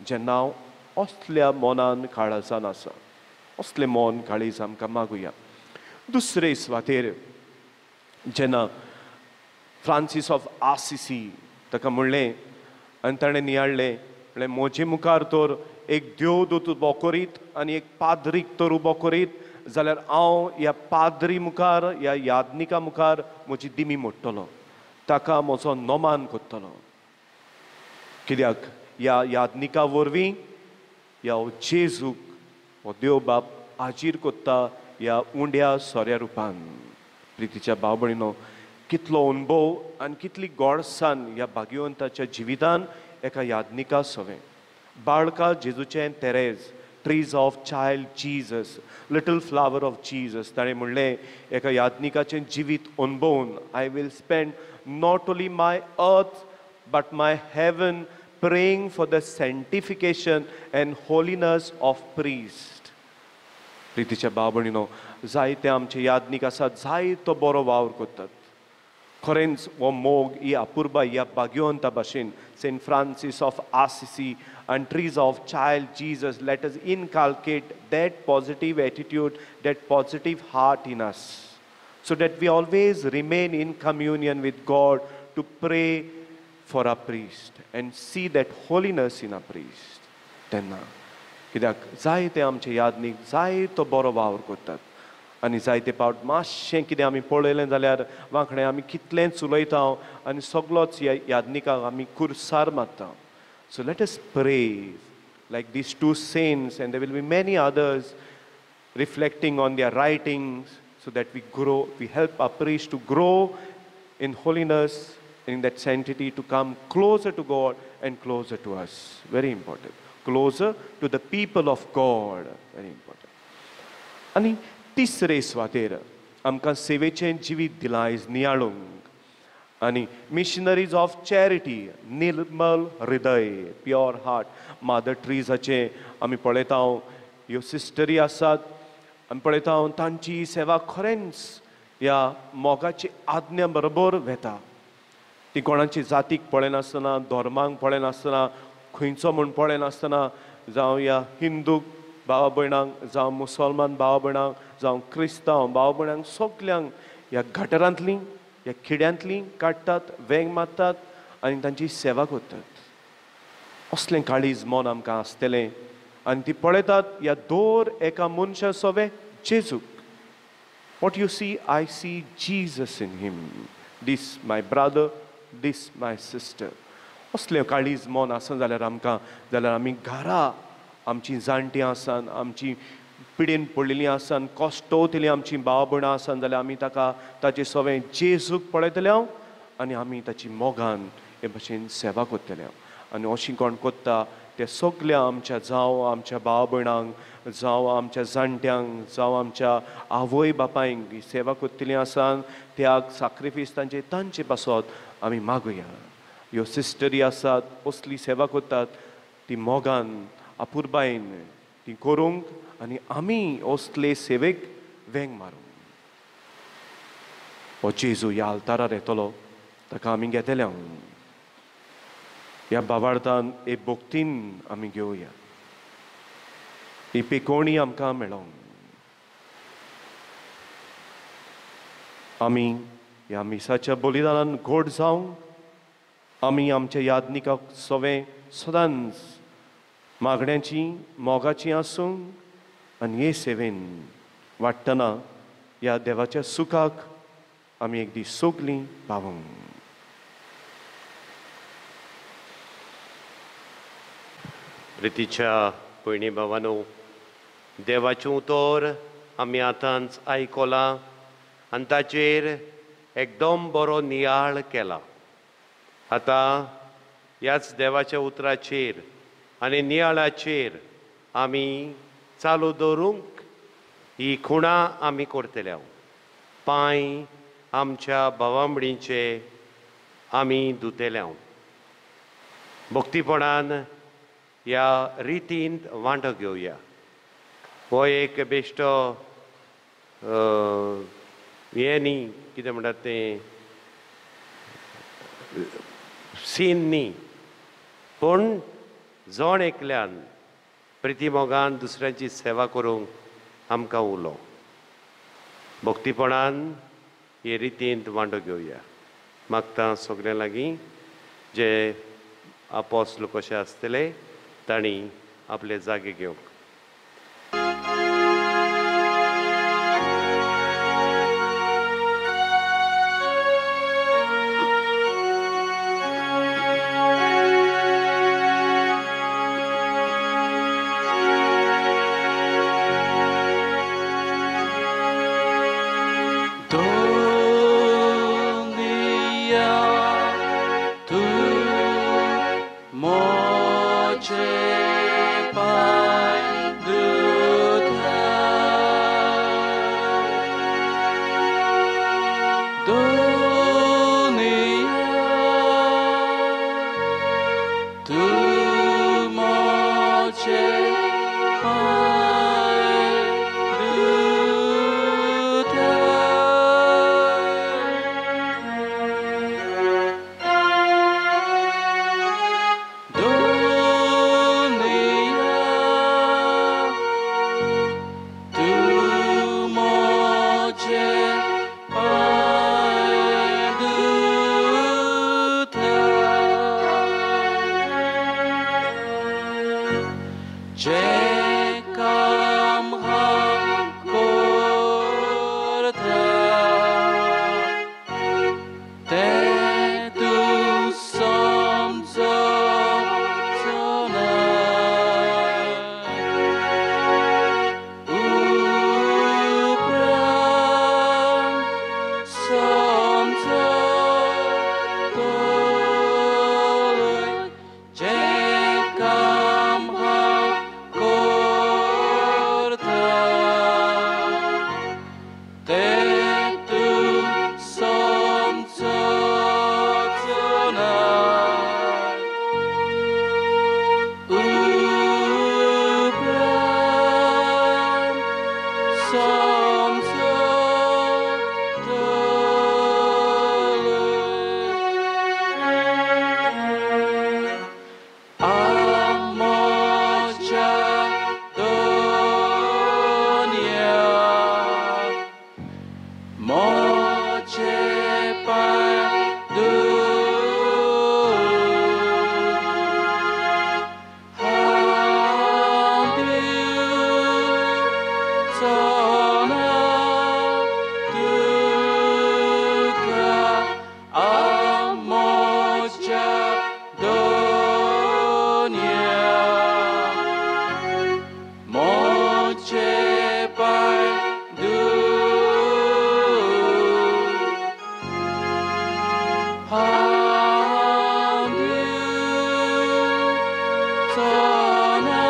जेन्ना हांव असल्या मनान काळजान आसा, असलें मन काळीज आमकां मागुया. दुसरे सुवातेर जेन्ना फ्रांसीस ऑफ आसिसी ताका म्हणलें आनी ताणें नियाळ्ळें, म्हणलें म्हजे मुखार तर एक देवदूत उबो करीत आनी एक पाद्रीक तर उबो करीत जाल्यार हांव ह्या पाद्री मुखार, ह्या याज्ञिका मुखार म्हजी दिमी मोडटलो, ताका म्हजो नमान करतलो. कित्याक ह्या याज्ञिका वरवीं ह्या जेजूक हो देव बाप हाजीर करता ह्या उंड्या सोऱ्या रुपान. प्रितीच्या भाव भयणीनो, कितलो अणभव आनी कितली गोडसान ह्या भाग्यवंताच्या जिवितान एका याज्ञिका सवें. बाळका जेजूचें Therese, trees of child Jesus, little flower of Jesus, ताणें म्हणलें एका याज्ञिकाचें जिवीत अणभवून I will spend not only my earth but my heaven praying for the sanctification and holiness of priest. प्रितीच्या भाव भयणीनो, जायते आमचे याज्ञीक आसात, जायतो बरो वावर करतात. खरेंच हो मोग, ही अपुरबाय ह्या भाग्यवंता भाशेन सेंट फ्रांसीस ऑफ आसिसी आनी Teresa of child Jesus, let us inculcate that positive attitude, that positive heart in us. so that we always remain in communion with God to pray for our priest and see that holiness in our priest. तेन्ना कित्याक जायते आमचे यादनीक जायतो बरो वावर करतात आनी जायते पावट मातशें कितें आमी पळयलें जाल्यार वांकडें आमी कितलेंच उलयता आनी सगलोच ह्या यादनिकाक आमी कुर्सार मारता. So let us pray like these two saints, and there will be many others reflecting on their writings, so that we grow, we help our priest to grow in holiness, in that sanctity, to come closer to God and closer to us. Very important. Closer to the people of God. Very important. आनी तिसरे सुवातेर आमकां सेवेचें जिवीत दिलां आयज नियाळूंक आनी missionaries of charity, निर्मल हृदय, pure heart, मादर ट्रीजाचें आमी पळयता, ह्यो सिस्टरी आसात, आमी पळयता तांची सेवा खरेंच ह्या मोगाची आज्ञा बरोबर वेता. ती कोणाची जातीक पळयनासतना, धर्मांक पळयनासतना, खंयचो म्हूण पळयनासतना, जावं ह्या हिंदू भावा भयणांक, जावं मुसलमान भावा भयणांक, जावं क्रिस्तांव भावा भयणांक, सगल्यांक ह्या गटरांतलीं, ह्या खिड्यांतलीं काडटात, वेंग मारतात आनी तांची सेवा करतात. असलें काळीज मन आमकां आसतलें आनी ती पळयतात ह्या दर एका मनशा सोवे जेजूक. What you see, I see Jesus in him. This my brother, this my sister. असलें काळीज मन आसना जाल्यार आमकां, जाल्यार आमी घरा आमची जाणटीं आसान, आमची पिडेन पडलेलीं आसान, कश्टवतलीं आमची भाव भयणां आसान जाल्यार आमी ताका ताचे सवें जेजूक पळयतले हांव आनी आमी ताची मोगान हे भशेन सेवा करतले हांव. आनी अशी कोण करता ते सगल्या आमच्या, जावं आमच्या भाव भयणांक, जावं आमच्या जाणट्यांक, जावं आमच्या आवय बापायंक ही सेवा करतलीं आसान, त्याग साक्रिफीस तांचे तांचे पासत आमी मागुया. ह्यो सिस्टरी आसात, असली सेवा करतात ती मोगान अपुरबायेन ती करूंक आनी आमी असले सेवेक वेंग मारूंक. हो जेजू ह्या आल्तारार येतलो, ताका आमी घेतले ह्या बाबार्थान, हे भक्तीन आमी घेवया, ही पेकोणी आमकां मेळोंक. आमी ह्या मिसाच्या बलिदानान घोट जावंक, आमी आमच्या यादनिकाक सवें सदांच मागण्याची मोगाची आसूंक आनी हे सेवेन वाडटना ह्या देवाच्या सुखाक आमी एक दीस सगलीं पावूंक. प्रितीच्या भयणी भावानो, देवाचें उतर आमी आतांच आयकलां आनी ताचेर एकदम बरो नियाळ केला. आतां ह्याच देवाच्या उतराचेर आनी नियाळाचेर आमी चालू दवरूंक ही खुणां आमी करतले. पांय आमच्या भावांबडींचे आमी धुतले. भक्तीपणान ह्या रितींत वांटो घेवया. हो एक बेश्टो हें न्ही, कितें म्हणटात तें, सीन न्ही, पूण जण एकल्यान प्रितीमोगान दुसऱ्यांची सेवा करूंक आमकां उलो. भक्तीपणान हे रितींत वांटो घेवया. मागता सगळ्यां लागीं जे आपोस्ल कशे आसतले तांणी आपले जागे घेवंक. Dunia, tu moje. जें काम हांव करता तें तूं समजचो ना. उपरांत समजतलोय जें काम हांव करता तें तूं समजचो ना. उपरांत समजतलोय. आमच्या दोनया मोचे पांय दूर हांव दिवचो ना तुका आमच्या दोनया मोचे पांय दूर हांव दिवचो ना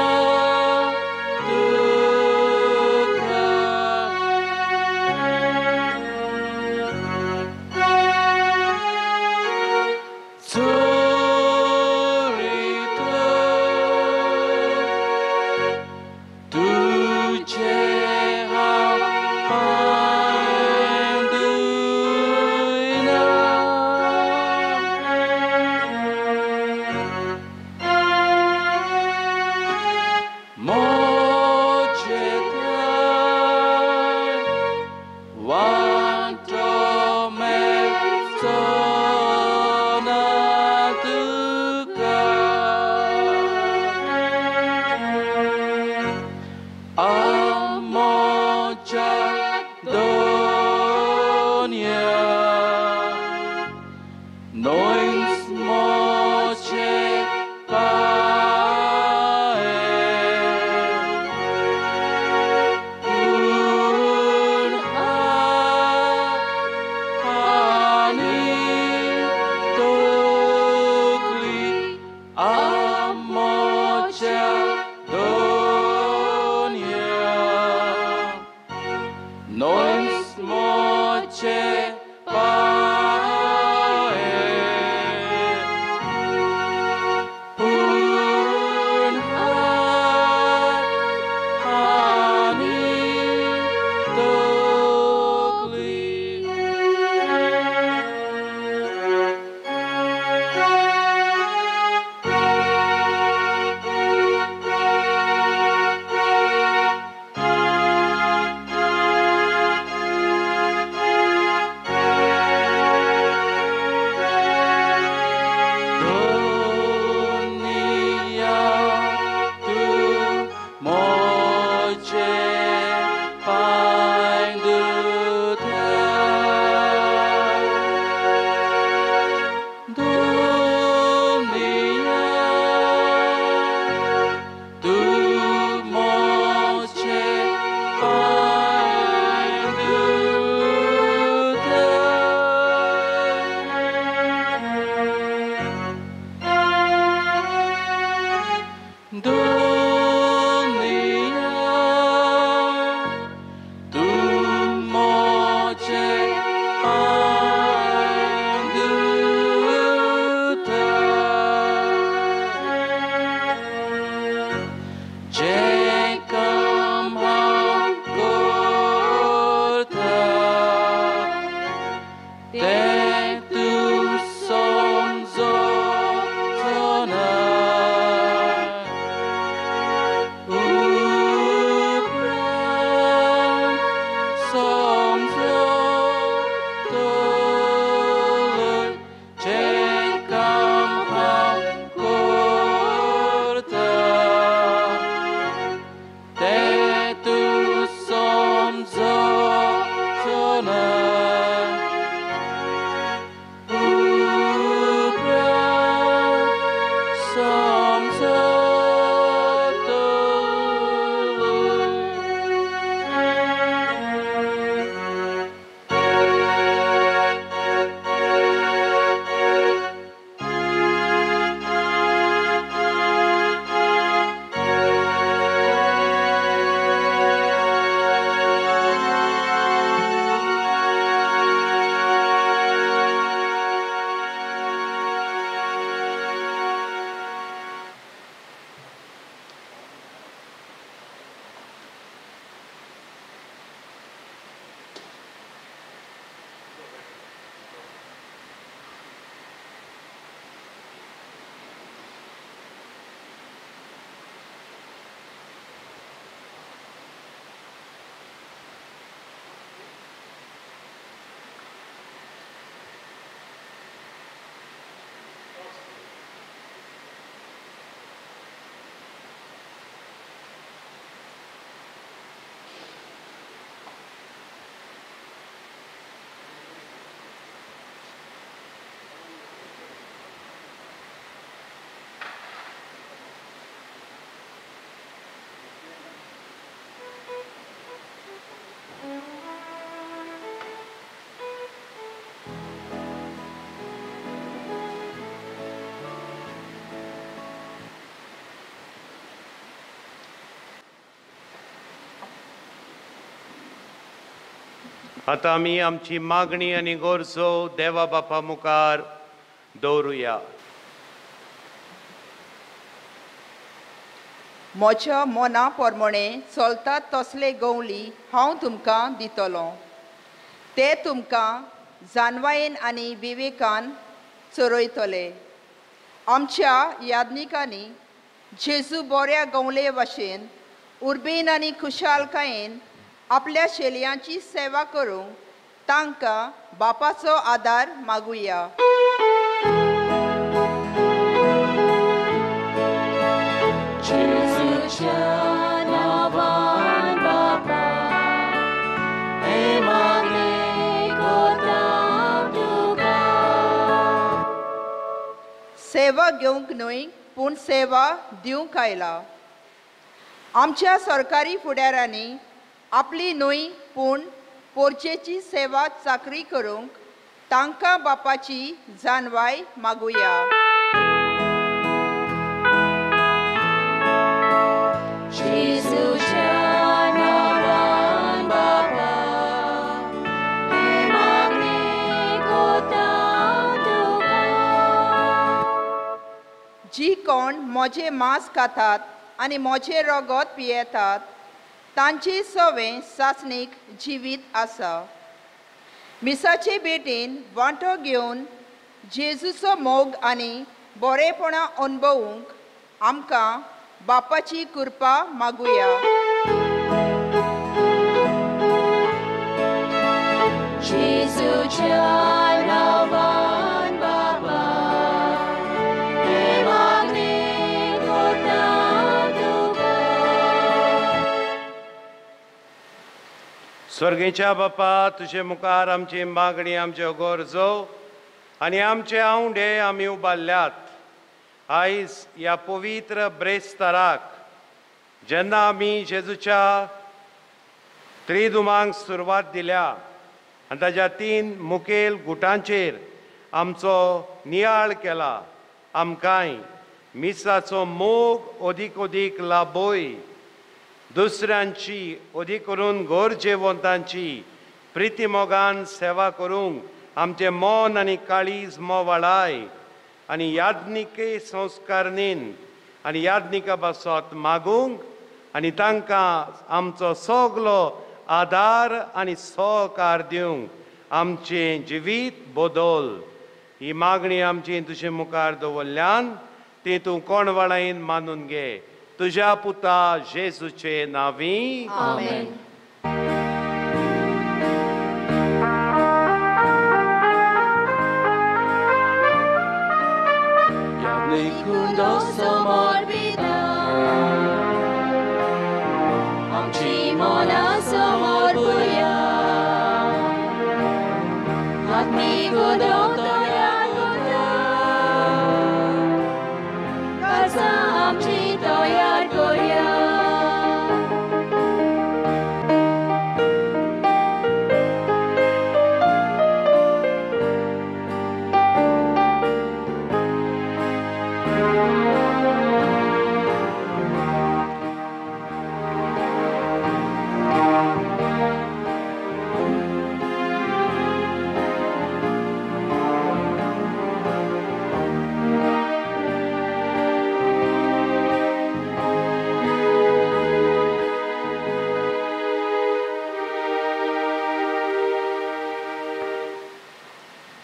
तुका. चोरीत तुझे हांव पांय धुयना. आतां आमी आमची मागणी आनी गरजो देवा बापा मुखार दवरुया. म्हज्या मना प्रमाणे चलतात तसले गवली हांव तुमकां दितलो. ते तुमकां जानवायेन आनी विवेकान चरयतले. आमच्या याज्ञिकांनी जेजू बऱ्या गवले भाशेन उर्बेन आनी खुशालकायेन आपल्या शेलयांची सेवा करूंक तांकां बापाचो आदार मागुया. सेवा घेवंक न्हय पूण सेवा दिवंक आयला. आमच्या सरकारी फुडारांनी आपली न्हय पूण पोरचेची सेवा चाकरी करूंक तांकां बापाची जानवाय मागुया. जी कोण म्हजें मांस खातात आनी म्हजें रगत पियेतात तांची सवें सासणीक जिवीत आसा. मिसाचे भेटेन वांटो घेवन जेजूचो मोग आनी बरेपणां अणभवूंक आमकां बापाची कृपा मागुया. जेजूच्या नांवान बाबा हे मागणें करता तुका. स्वर्गेच्या बापा, तुजे मुखार आमची मागणी, आमच्यो गरजो आनी आमचे आंवडे आमी उबारल्यात. आयज ह्या पवित्र ब्रेस्ताराक जेन्ना आमी जेजूच्या त्रिदुमांक सुरवात दिल्या आनी ताज्या तीन मुखेल गुटांचेर आमचो नियाळ केला, आमकांय मिसाचो मोग अदीक अदीक लाबोय, दुसऱ्यांची अदीक करून गरजेवंतांची प्रितीमोगान सेवा करूंक आमचें मन आनी काळीज मोवाळाय आनी याज्ञिके संस्कारणीन आनी याज्ञिका पासत मागूंक आनी तांकां आमचो सगलो आदार आनी सहकार दिवंक आमचें जिवीत बदल. ही मागणी आमची तुजे मुखार दवरल्यान ती तूं कोण वाळायन मानून घे. तुज्या पुता जेजूचे नांवी आमेन. आमची मनां समर्पुया, आत्मीक उदक तयार करया, काळजां आमची तयार करया.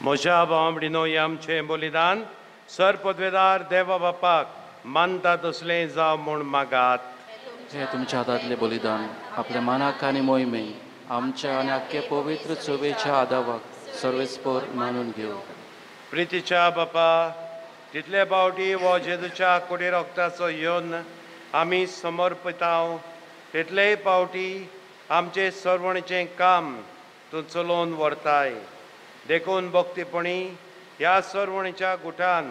म्हज्या भावंडिनो, हें आमचें बलिदान सर पदवेदार देवा बापाक मानता तसलें जावं म्हूण मागात. हे तुमच्या हातांतलें बलिदान आपल्या मनाक आनी मोहिमे आमच्या आनी आख्खे पवित्र चोवेच्या आदावाक सर्वेस्पर मानून घेवं. प्रितीच्या बापा, तितले फावटी हो जेजूच्या कुडी रक्ताचो येवन आमी समर्पितांव तितलेय फावटी आमचें सरवणेचें काम तूं चलोवन व्हरताय. देखून भक्तीपणी ह्या सरवणेच्या गुटान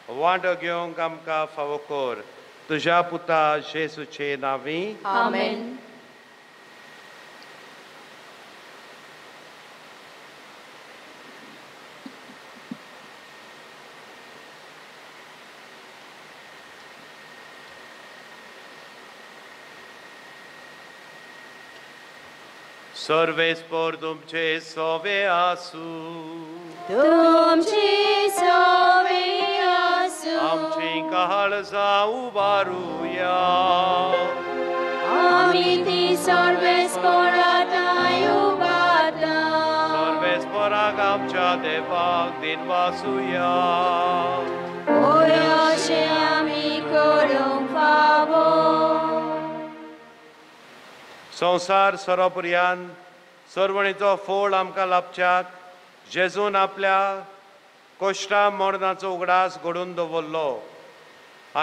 वांटो घेवंक आमकां फावो कर. तुज्या पुता जेजूचे नांवी आमेन. सर्वेस्पोर तुमचे सोवे आसू. तुमची सोवे आसू. आमची काळजां उबारुया. आमी ती सर्वेस्पोराताय उबारता. सर्वेस्पोराक आमच्या देवाक दिनवासुया. अशें आमी करूंक फावो. संवसार सरोपुर्यान सरवणीचो फोळ आमकां लाभच्याक जेजून आपल्या कोश्टा मरणाचो उगडास घडून दवरलो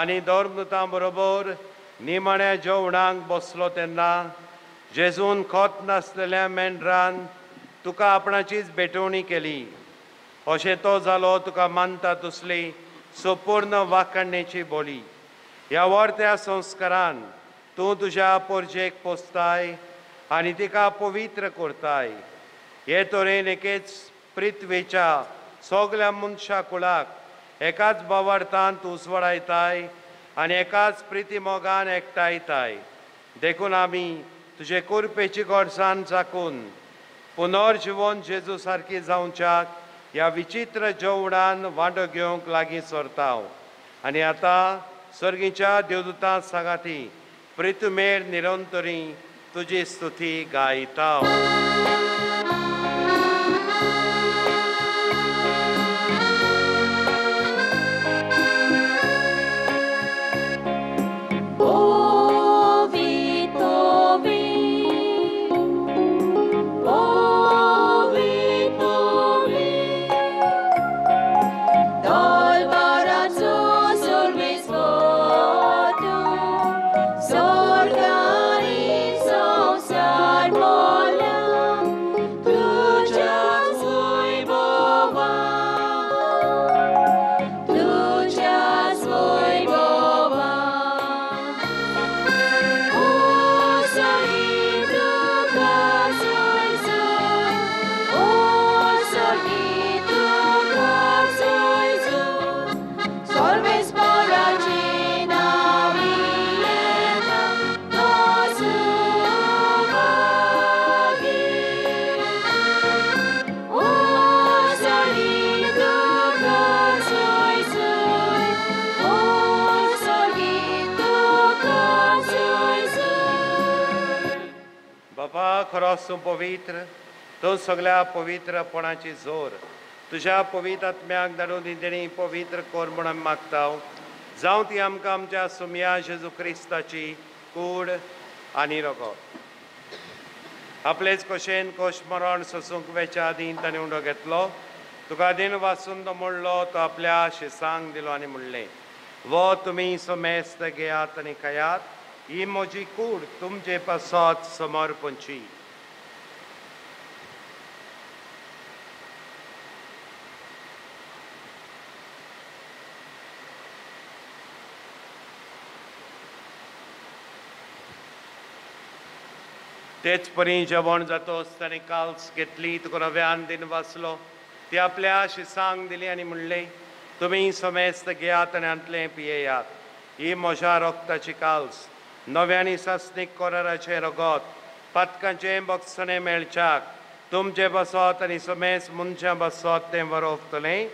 आनी धर्मदूतां बरोबर निमाण्या जेवणाक बसलो तेन्ना जेजून खोत नासलेल्या मेंढरान तुका आपणाचीच भेटवणी केली. अशें तो जालो तुका मानता तसली संपूर्ण वाखाणणेची बोली. ह्या वर्त्या संस्कारान तूं तुज्या पोरजेक पोसताय आनी तिका पवित्र करताय. हे तरेन एकेच पृथ्वेच्या सगल्या मनशा कुळाक एकाच भावार्थान तूं उसवडायताय आनी एकाच प्रिती मोगान एकठांयताय. देखून आमी तुजे कुरपेची गोडसान चाकून पुनर्जिवन जेजू सारकी जावच्याक ह्या विचित्र जेवणान वांटो घेवंक लागीं सरता. आनी आतां सर्गीच्या देवदूतां सांगाती प्रितुमेर निरंतरी तुजी स्तुती गायता. खरो पवित्र तूं सगळ्या पवित्रपणाची जोर तुज्या पवित्र आत्म्याक धाडून ती पवित्र कर म्हूण आमी मागता. जावं ती आमकां आमच्या सुमया जेजू क्रिस्ताची कूड आनी रगत. आपलेच कशेन कोश मरण सोसूंक वेच्या आदीं ताणें उंडो घेतलो, तुका दिन वाचून तो मोडलो, तो आपल्या शिसांक दिलो आनी म्हणलें, वो तुमी समेस्त घेयात आनी खायात, ही म्हजी कूड तुमचे पासत समर्पणची. तेच परी जेवण जातोच ताणें काल्स घेतली, तुका नव्यान दिन वाचलो, ती आपल्या शिसांक दिली आनी म्हणलें, तुमी समेस्त घेयात आनी हांतलें पियेयात, ही म्हज्या रक्ताची काल्स, नव्यानी सासणीक कोराराचें रगत, पातकांचें बक्षणें मेळच्याक तुमचें बसत आनी समेस्त मनशां बसत तें वरोवतलें.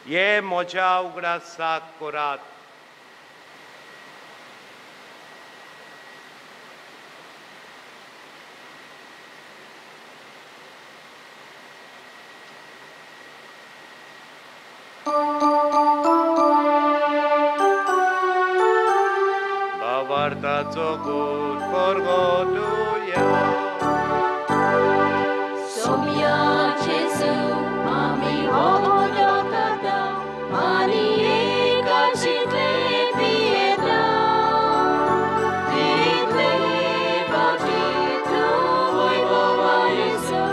हे म्हज्या उगडासाक करात. भावार्थाचो गूण परगटुया. सोम्या जेजू आमी हो उदक खाता आनी एकाचीतले पियेता, तितले फावटी तूं वैभवा येसो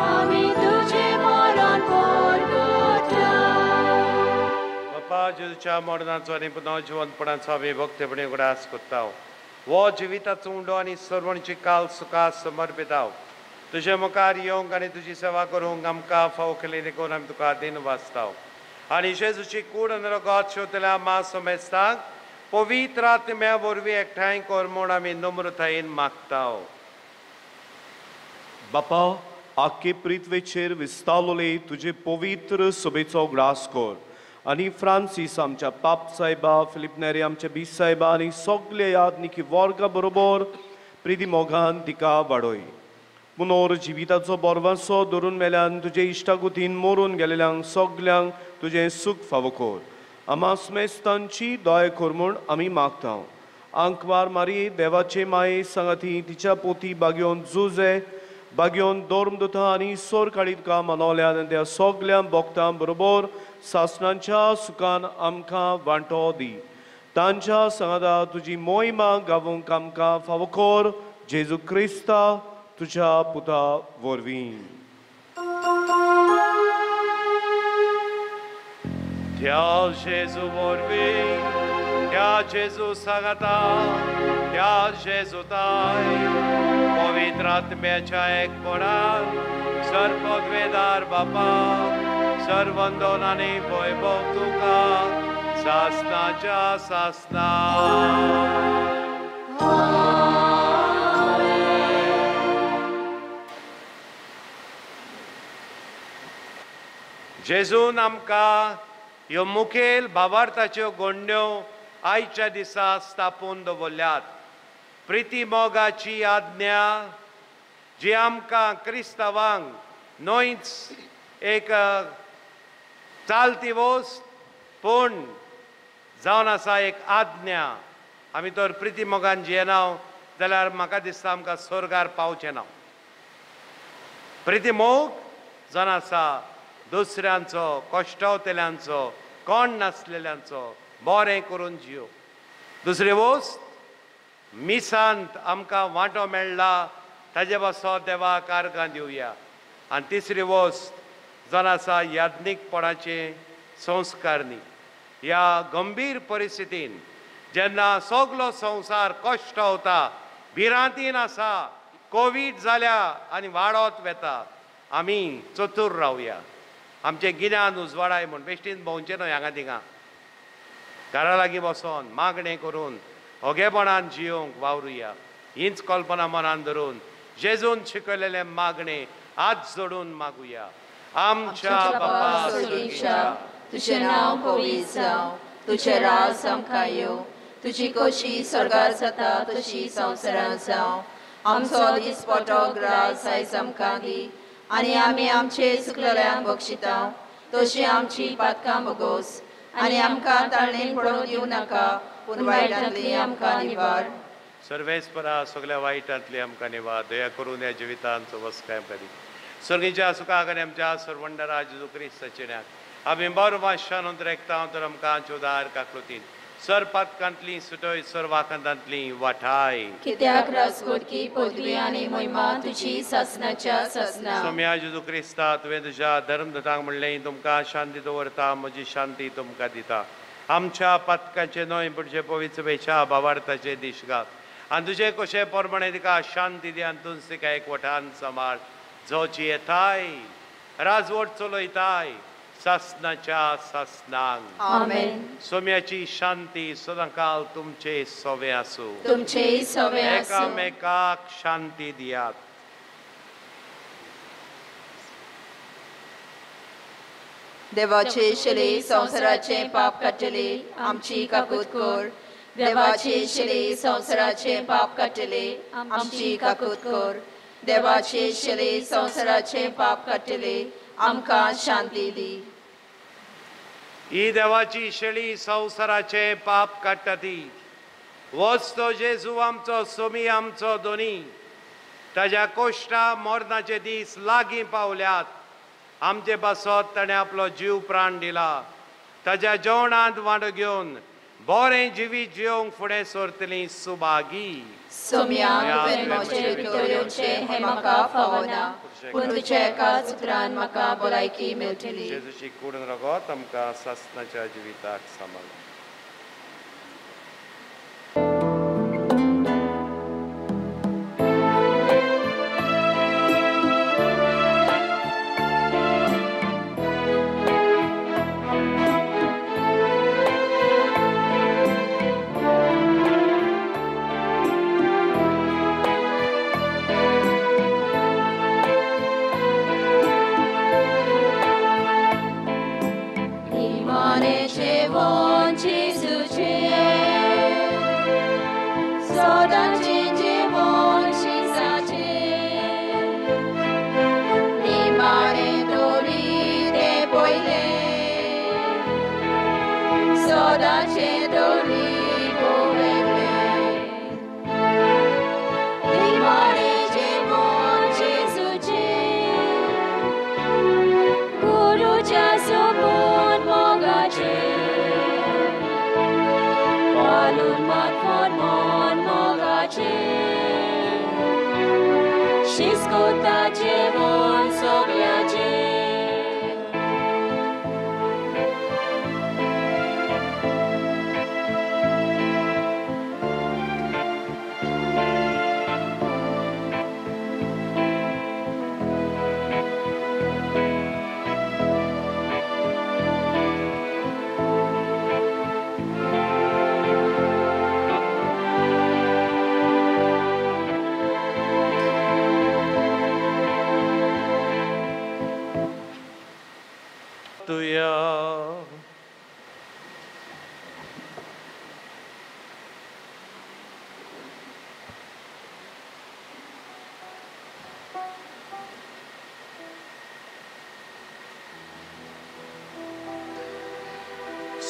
आमी तुजें मरण परगटा. बापा जेजूच्या मरणाचो आनी पुनर्जिवंतपणाचो आमी भक्तीपणी उगडास करता. हो जिविताचो उंडो आनी सर्वणची काल सुखा समर्पिताव. तुजे मुखार येवंक आनी तुजी सेवा करूंक आमकां फावो केली देखून आमी तुका दिन वाचताव. आनी जेजूची कूड आनी रगत शेवतल्या मा समेस्तांक पवित्र आत्म्या वरवीं एकठांय कर म्हूण आमी नम्रतायेन मागताव. बापा, आख्खे पृथ्वेचेर विस्तावलोले तुजे पवित्र सभेचो ग्रास कर आनी फ्रांसीस आमच्या पाप साहेबा, फिलीप नेरी आमच्या बीस साहेबा आनी सगळे यादनिकी वर्गा बरोबर प्रिती मोगान तिका वाडय. पुनोर जिविताचो बोरवासो धरून मेल्यान तुजे इश्टागुतीन मोरून गेलेल्यांक सगल्यांक तुजें सूख फावो कर. आमा स्मेस्तांची दया कर म्हूण आमी मागता. आंकवार मारी देवाचे माये सांगाती तिच्या पोती बागयोन जुजे बागयोन धर्मदुता आनी सोर काळीत मनवल्यान आनी त्या सगल्या भक्तां बरोबर सासणांच्या सुखान आमकां वांटो दी. तांच्या सांगाता तुजी मोहिमा गावूंक आमकां फावो कर, जेजू क्रिस्ता तुझ्या पुता वरवीं. त्या जेजू वरवीं, त्या जेजू सांगाता, त्या जेजू ताय पवित्र आत्म्याच्या एकपणान सर्वपदवेदार बापा, सर्वंदन आनी वैभव तुका सासनाच्या सासना. जेजून आमकां ह्यो मुखेल भावार्थाच्यो गोंड्यो आयच्या दिसा स्थापून दवरल्यात. प्रिती मोगाची आज्ञा जी आमकां क्रिस्तांवांक न्हयच एक चालती वस्त पूण जावन आसा एक आज्ञा. आमी तर प्रिती मोगान जियेना जाल्यार म्हाका दिसता आमकां स्वर्गार पावचें ना. प्रिती मोग जावन आसा दुसऱ्यांचो, कश्टवतेल्यांचो, कोण नासलेल्यांचो बरें करून जियो. दुसरी वस्त मिसांत आमकां वांटो मेळ्ळा ताजे पासत देवाक आर्गां दिवया. आनी तिसरी वस्त जावन आसा याज्ञीकपणाचे संस्कार न्ही. ह्या गंभीर परिस्थितीन जेन्ना सगलो संवसार कश्टवता, भिरांतीन आसा, कोवीड जाल्या आनी वाडत वेता, आमी चतूर रावया. आमचें गिन्यान उजवाडाय म्हूण बेश्टीन भोंवचें न्हय हांगा थिंगा, घरा लागीं बसोन मागणें करून ओगेपणान जियोंक वावरुया. हीच कल्पना मनान धरून जेजून शिकयलेलें मागणें हात जोडून मागुया. आमच्या बापा स्वर्गीच्या, तुजें नांव पवित्र जावं, तुजें राज आमकां येवं, तुजी खोशी स्वर्गार जाता तशी संवसारांत जावं. आमचो दिसपटो ग्रास आयज आमकां दी आनी आमी आमचे चुकलेल्यांक बक्षिता तशी आमची पातकां भोगोस आनी आमकां ताळणेन पडोवंक दिवं नाका, पूण वायटांतली आमकां निवार. सर्वेस्परा सगळ्या वायटांतली आमकां निवार. दया करून ह्या जिवितांचो वसकाय आमकां दी. स्वर्गीच्या सुखाक आनी आमच्या सर्वंडरा जेजू क्रिस्ताच्या नांवान आमी बरो मातशान अंतरेकता तर आमकां उदार काकलुतीन सर पातकांतली सुटय, सर वाखांतांतली वाठाय. कित्याक राजकोटकी पदवी आनी महिमा तुजी सासनाच्या सासना. सोम्या जेजू क्रिस्ता, तुवें तुज्या धर्मदूतांक म्हणलें, तुमकां शांती दवरता, म्हजी शांती तुमकां दिता. आमच्या पातकांचे न्हय पूण जे पवित्र वेच्या भावार्थाचे दीश घाल आनी तुजे कशे प्रमाणे तिका शांती दी आनी तुमची तिका एकवटान सांबाळ, जो जियेताय राजवट चलयताय सासनाच्या सासनांक. आमेन. सोम्याची शांती सदांकाल तुमचे सवे आसूं, तुमचे सवे आसूं. एकामेकाक शांती दियात. देवाचे शिले संवसाराचे पाप काडटले, आमची काकूत कर. देवाचे शिले संवसाराचे पाप काडटले, आमची काकूत कर. देवाचे शिले संवसाराचे पाप काडटले, आमकां शांती दी. ही देवाची शेळी संवसाराचे पाप काडटा ती. वच तो जेजू आमचो सोमी, आमचो दोनी. ताज्या कोश्टा मरणाचे दीस लागीं पावल्यात. आमचे पासत ताणें आपलो जीव प्राण दिला. ताज्या जेवणांत वांटो घेवन बरें जिवीत जियोंक फुडें सरतलीं सुभागी. सोम्या, तुवें म्हजे भितर येवचें हें म्हाका फावना, पूण तुज्या एकाच उतरान म्हाका भलायकी मेळटली. जेजूची कूड रगत आमकां सासणाच्या जिविताक सांबाळ. सदांचें जेवण शिसाचें निमाणें तरी तें पयलें सदांचें तरी पळयलें निमाणें जेवण जेजूचें गुरूच्या सोबून मोगाचें पालून मात मन मोगाचें शिस्कोता जेवण सगळ्याचें.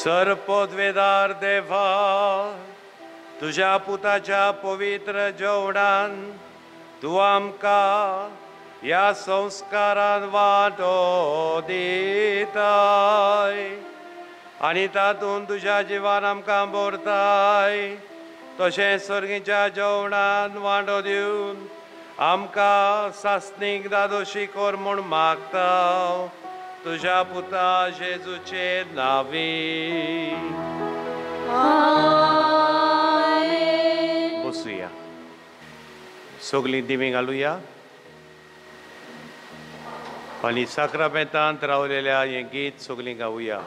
सरपोदवेदार देवा, तुज्या पुताच्या पवित्र जेवणान तूं आमकां ह्या संस्कारान वांटो दिताय आनी तातूंत तुज्या जिवान आमकां भरताय. तशें सर्गीच्या जेवणान वांटो दिवन आमकां सासणीक दादोशी कर म्हूण मागता तुज्या पुता जेजूचे नांवी. बसुया, सगळीं दिमी घालुया आनी साक्रामेंतांत रावलेल्या हें गीत सगळीं गावया.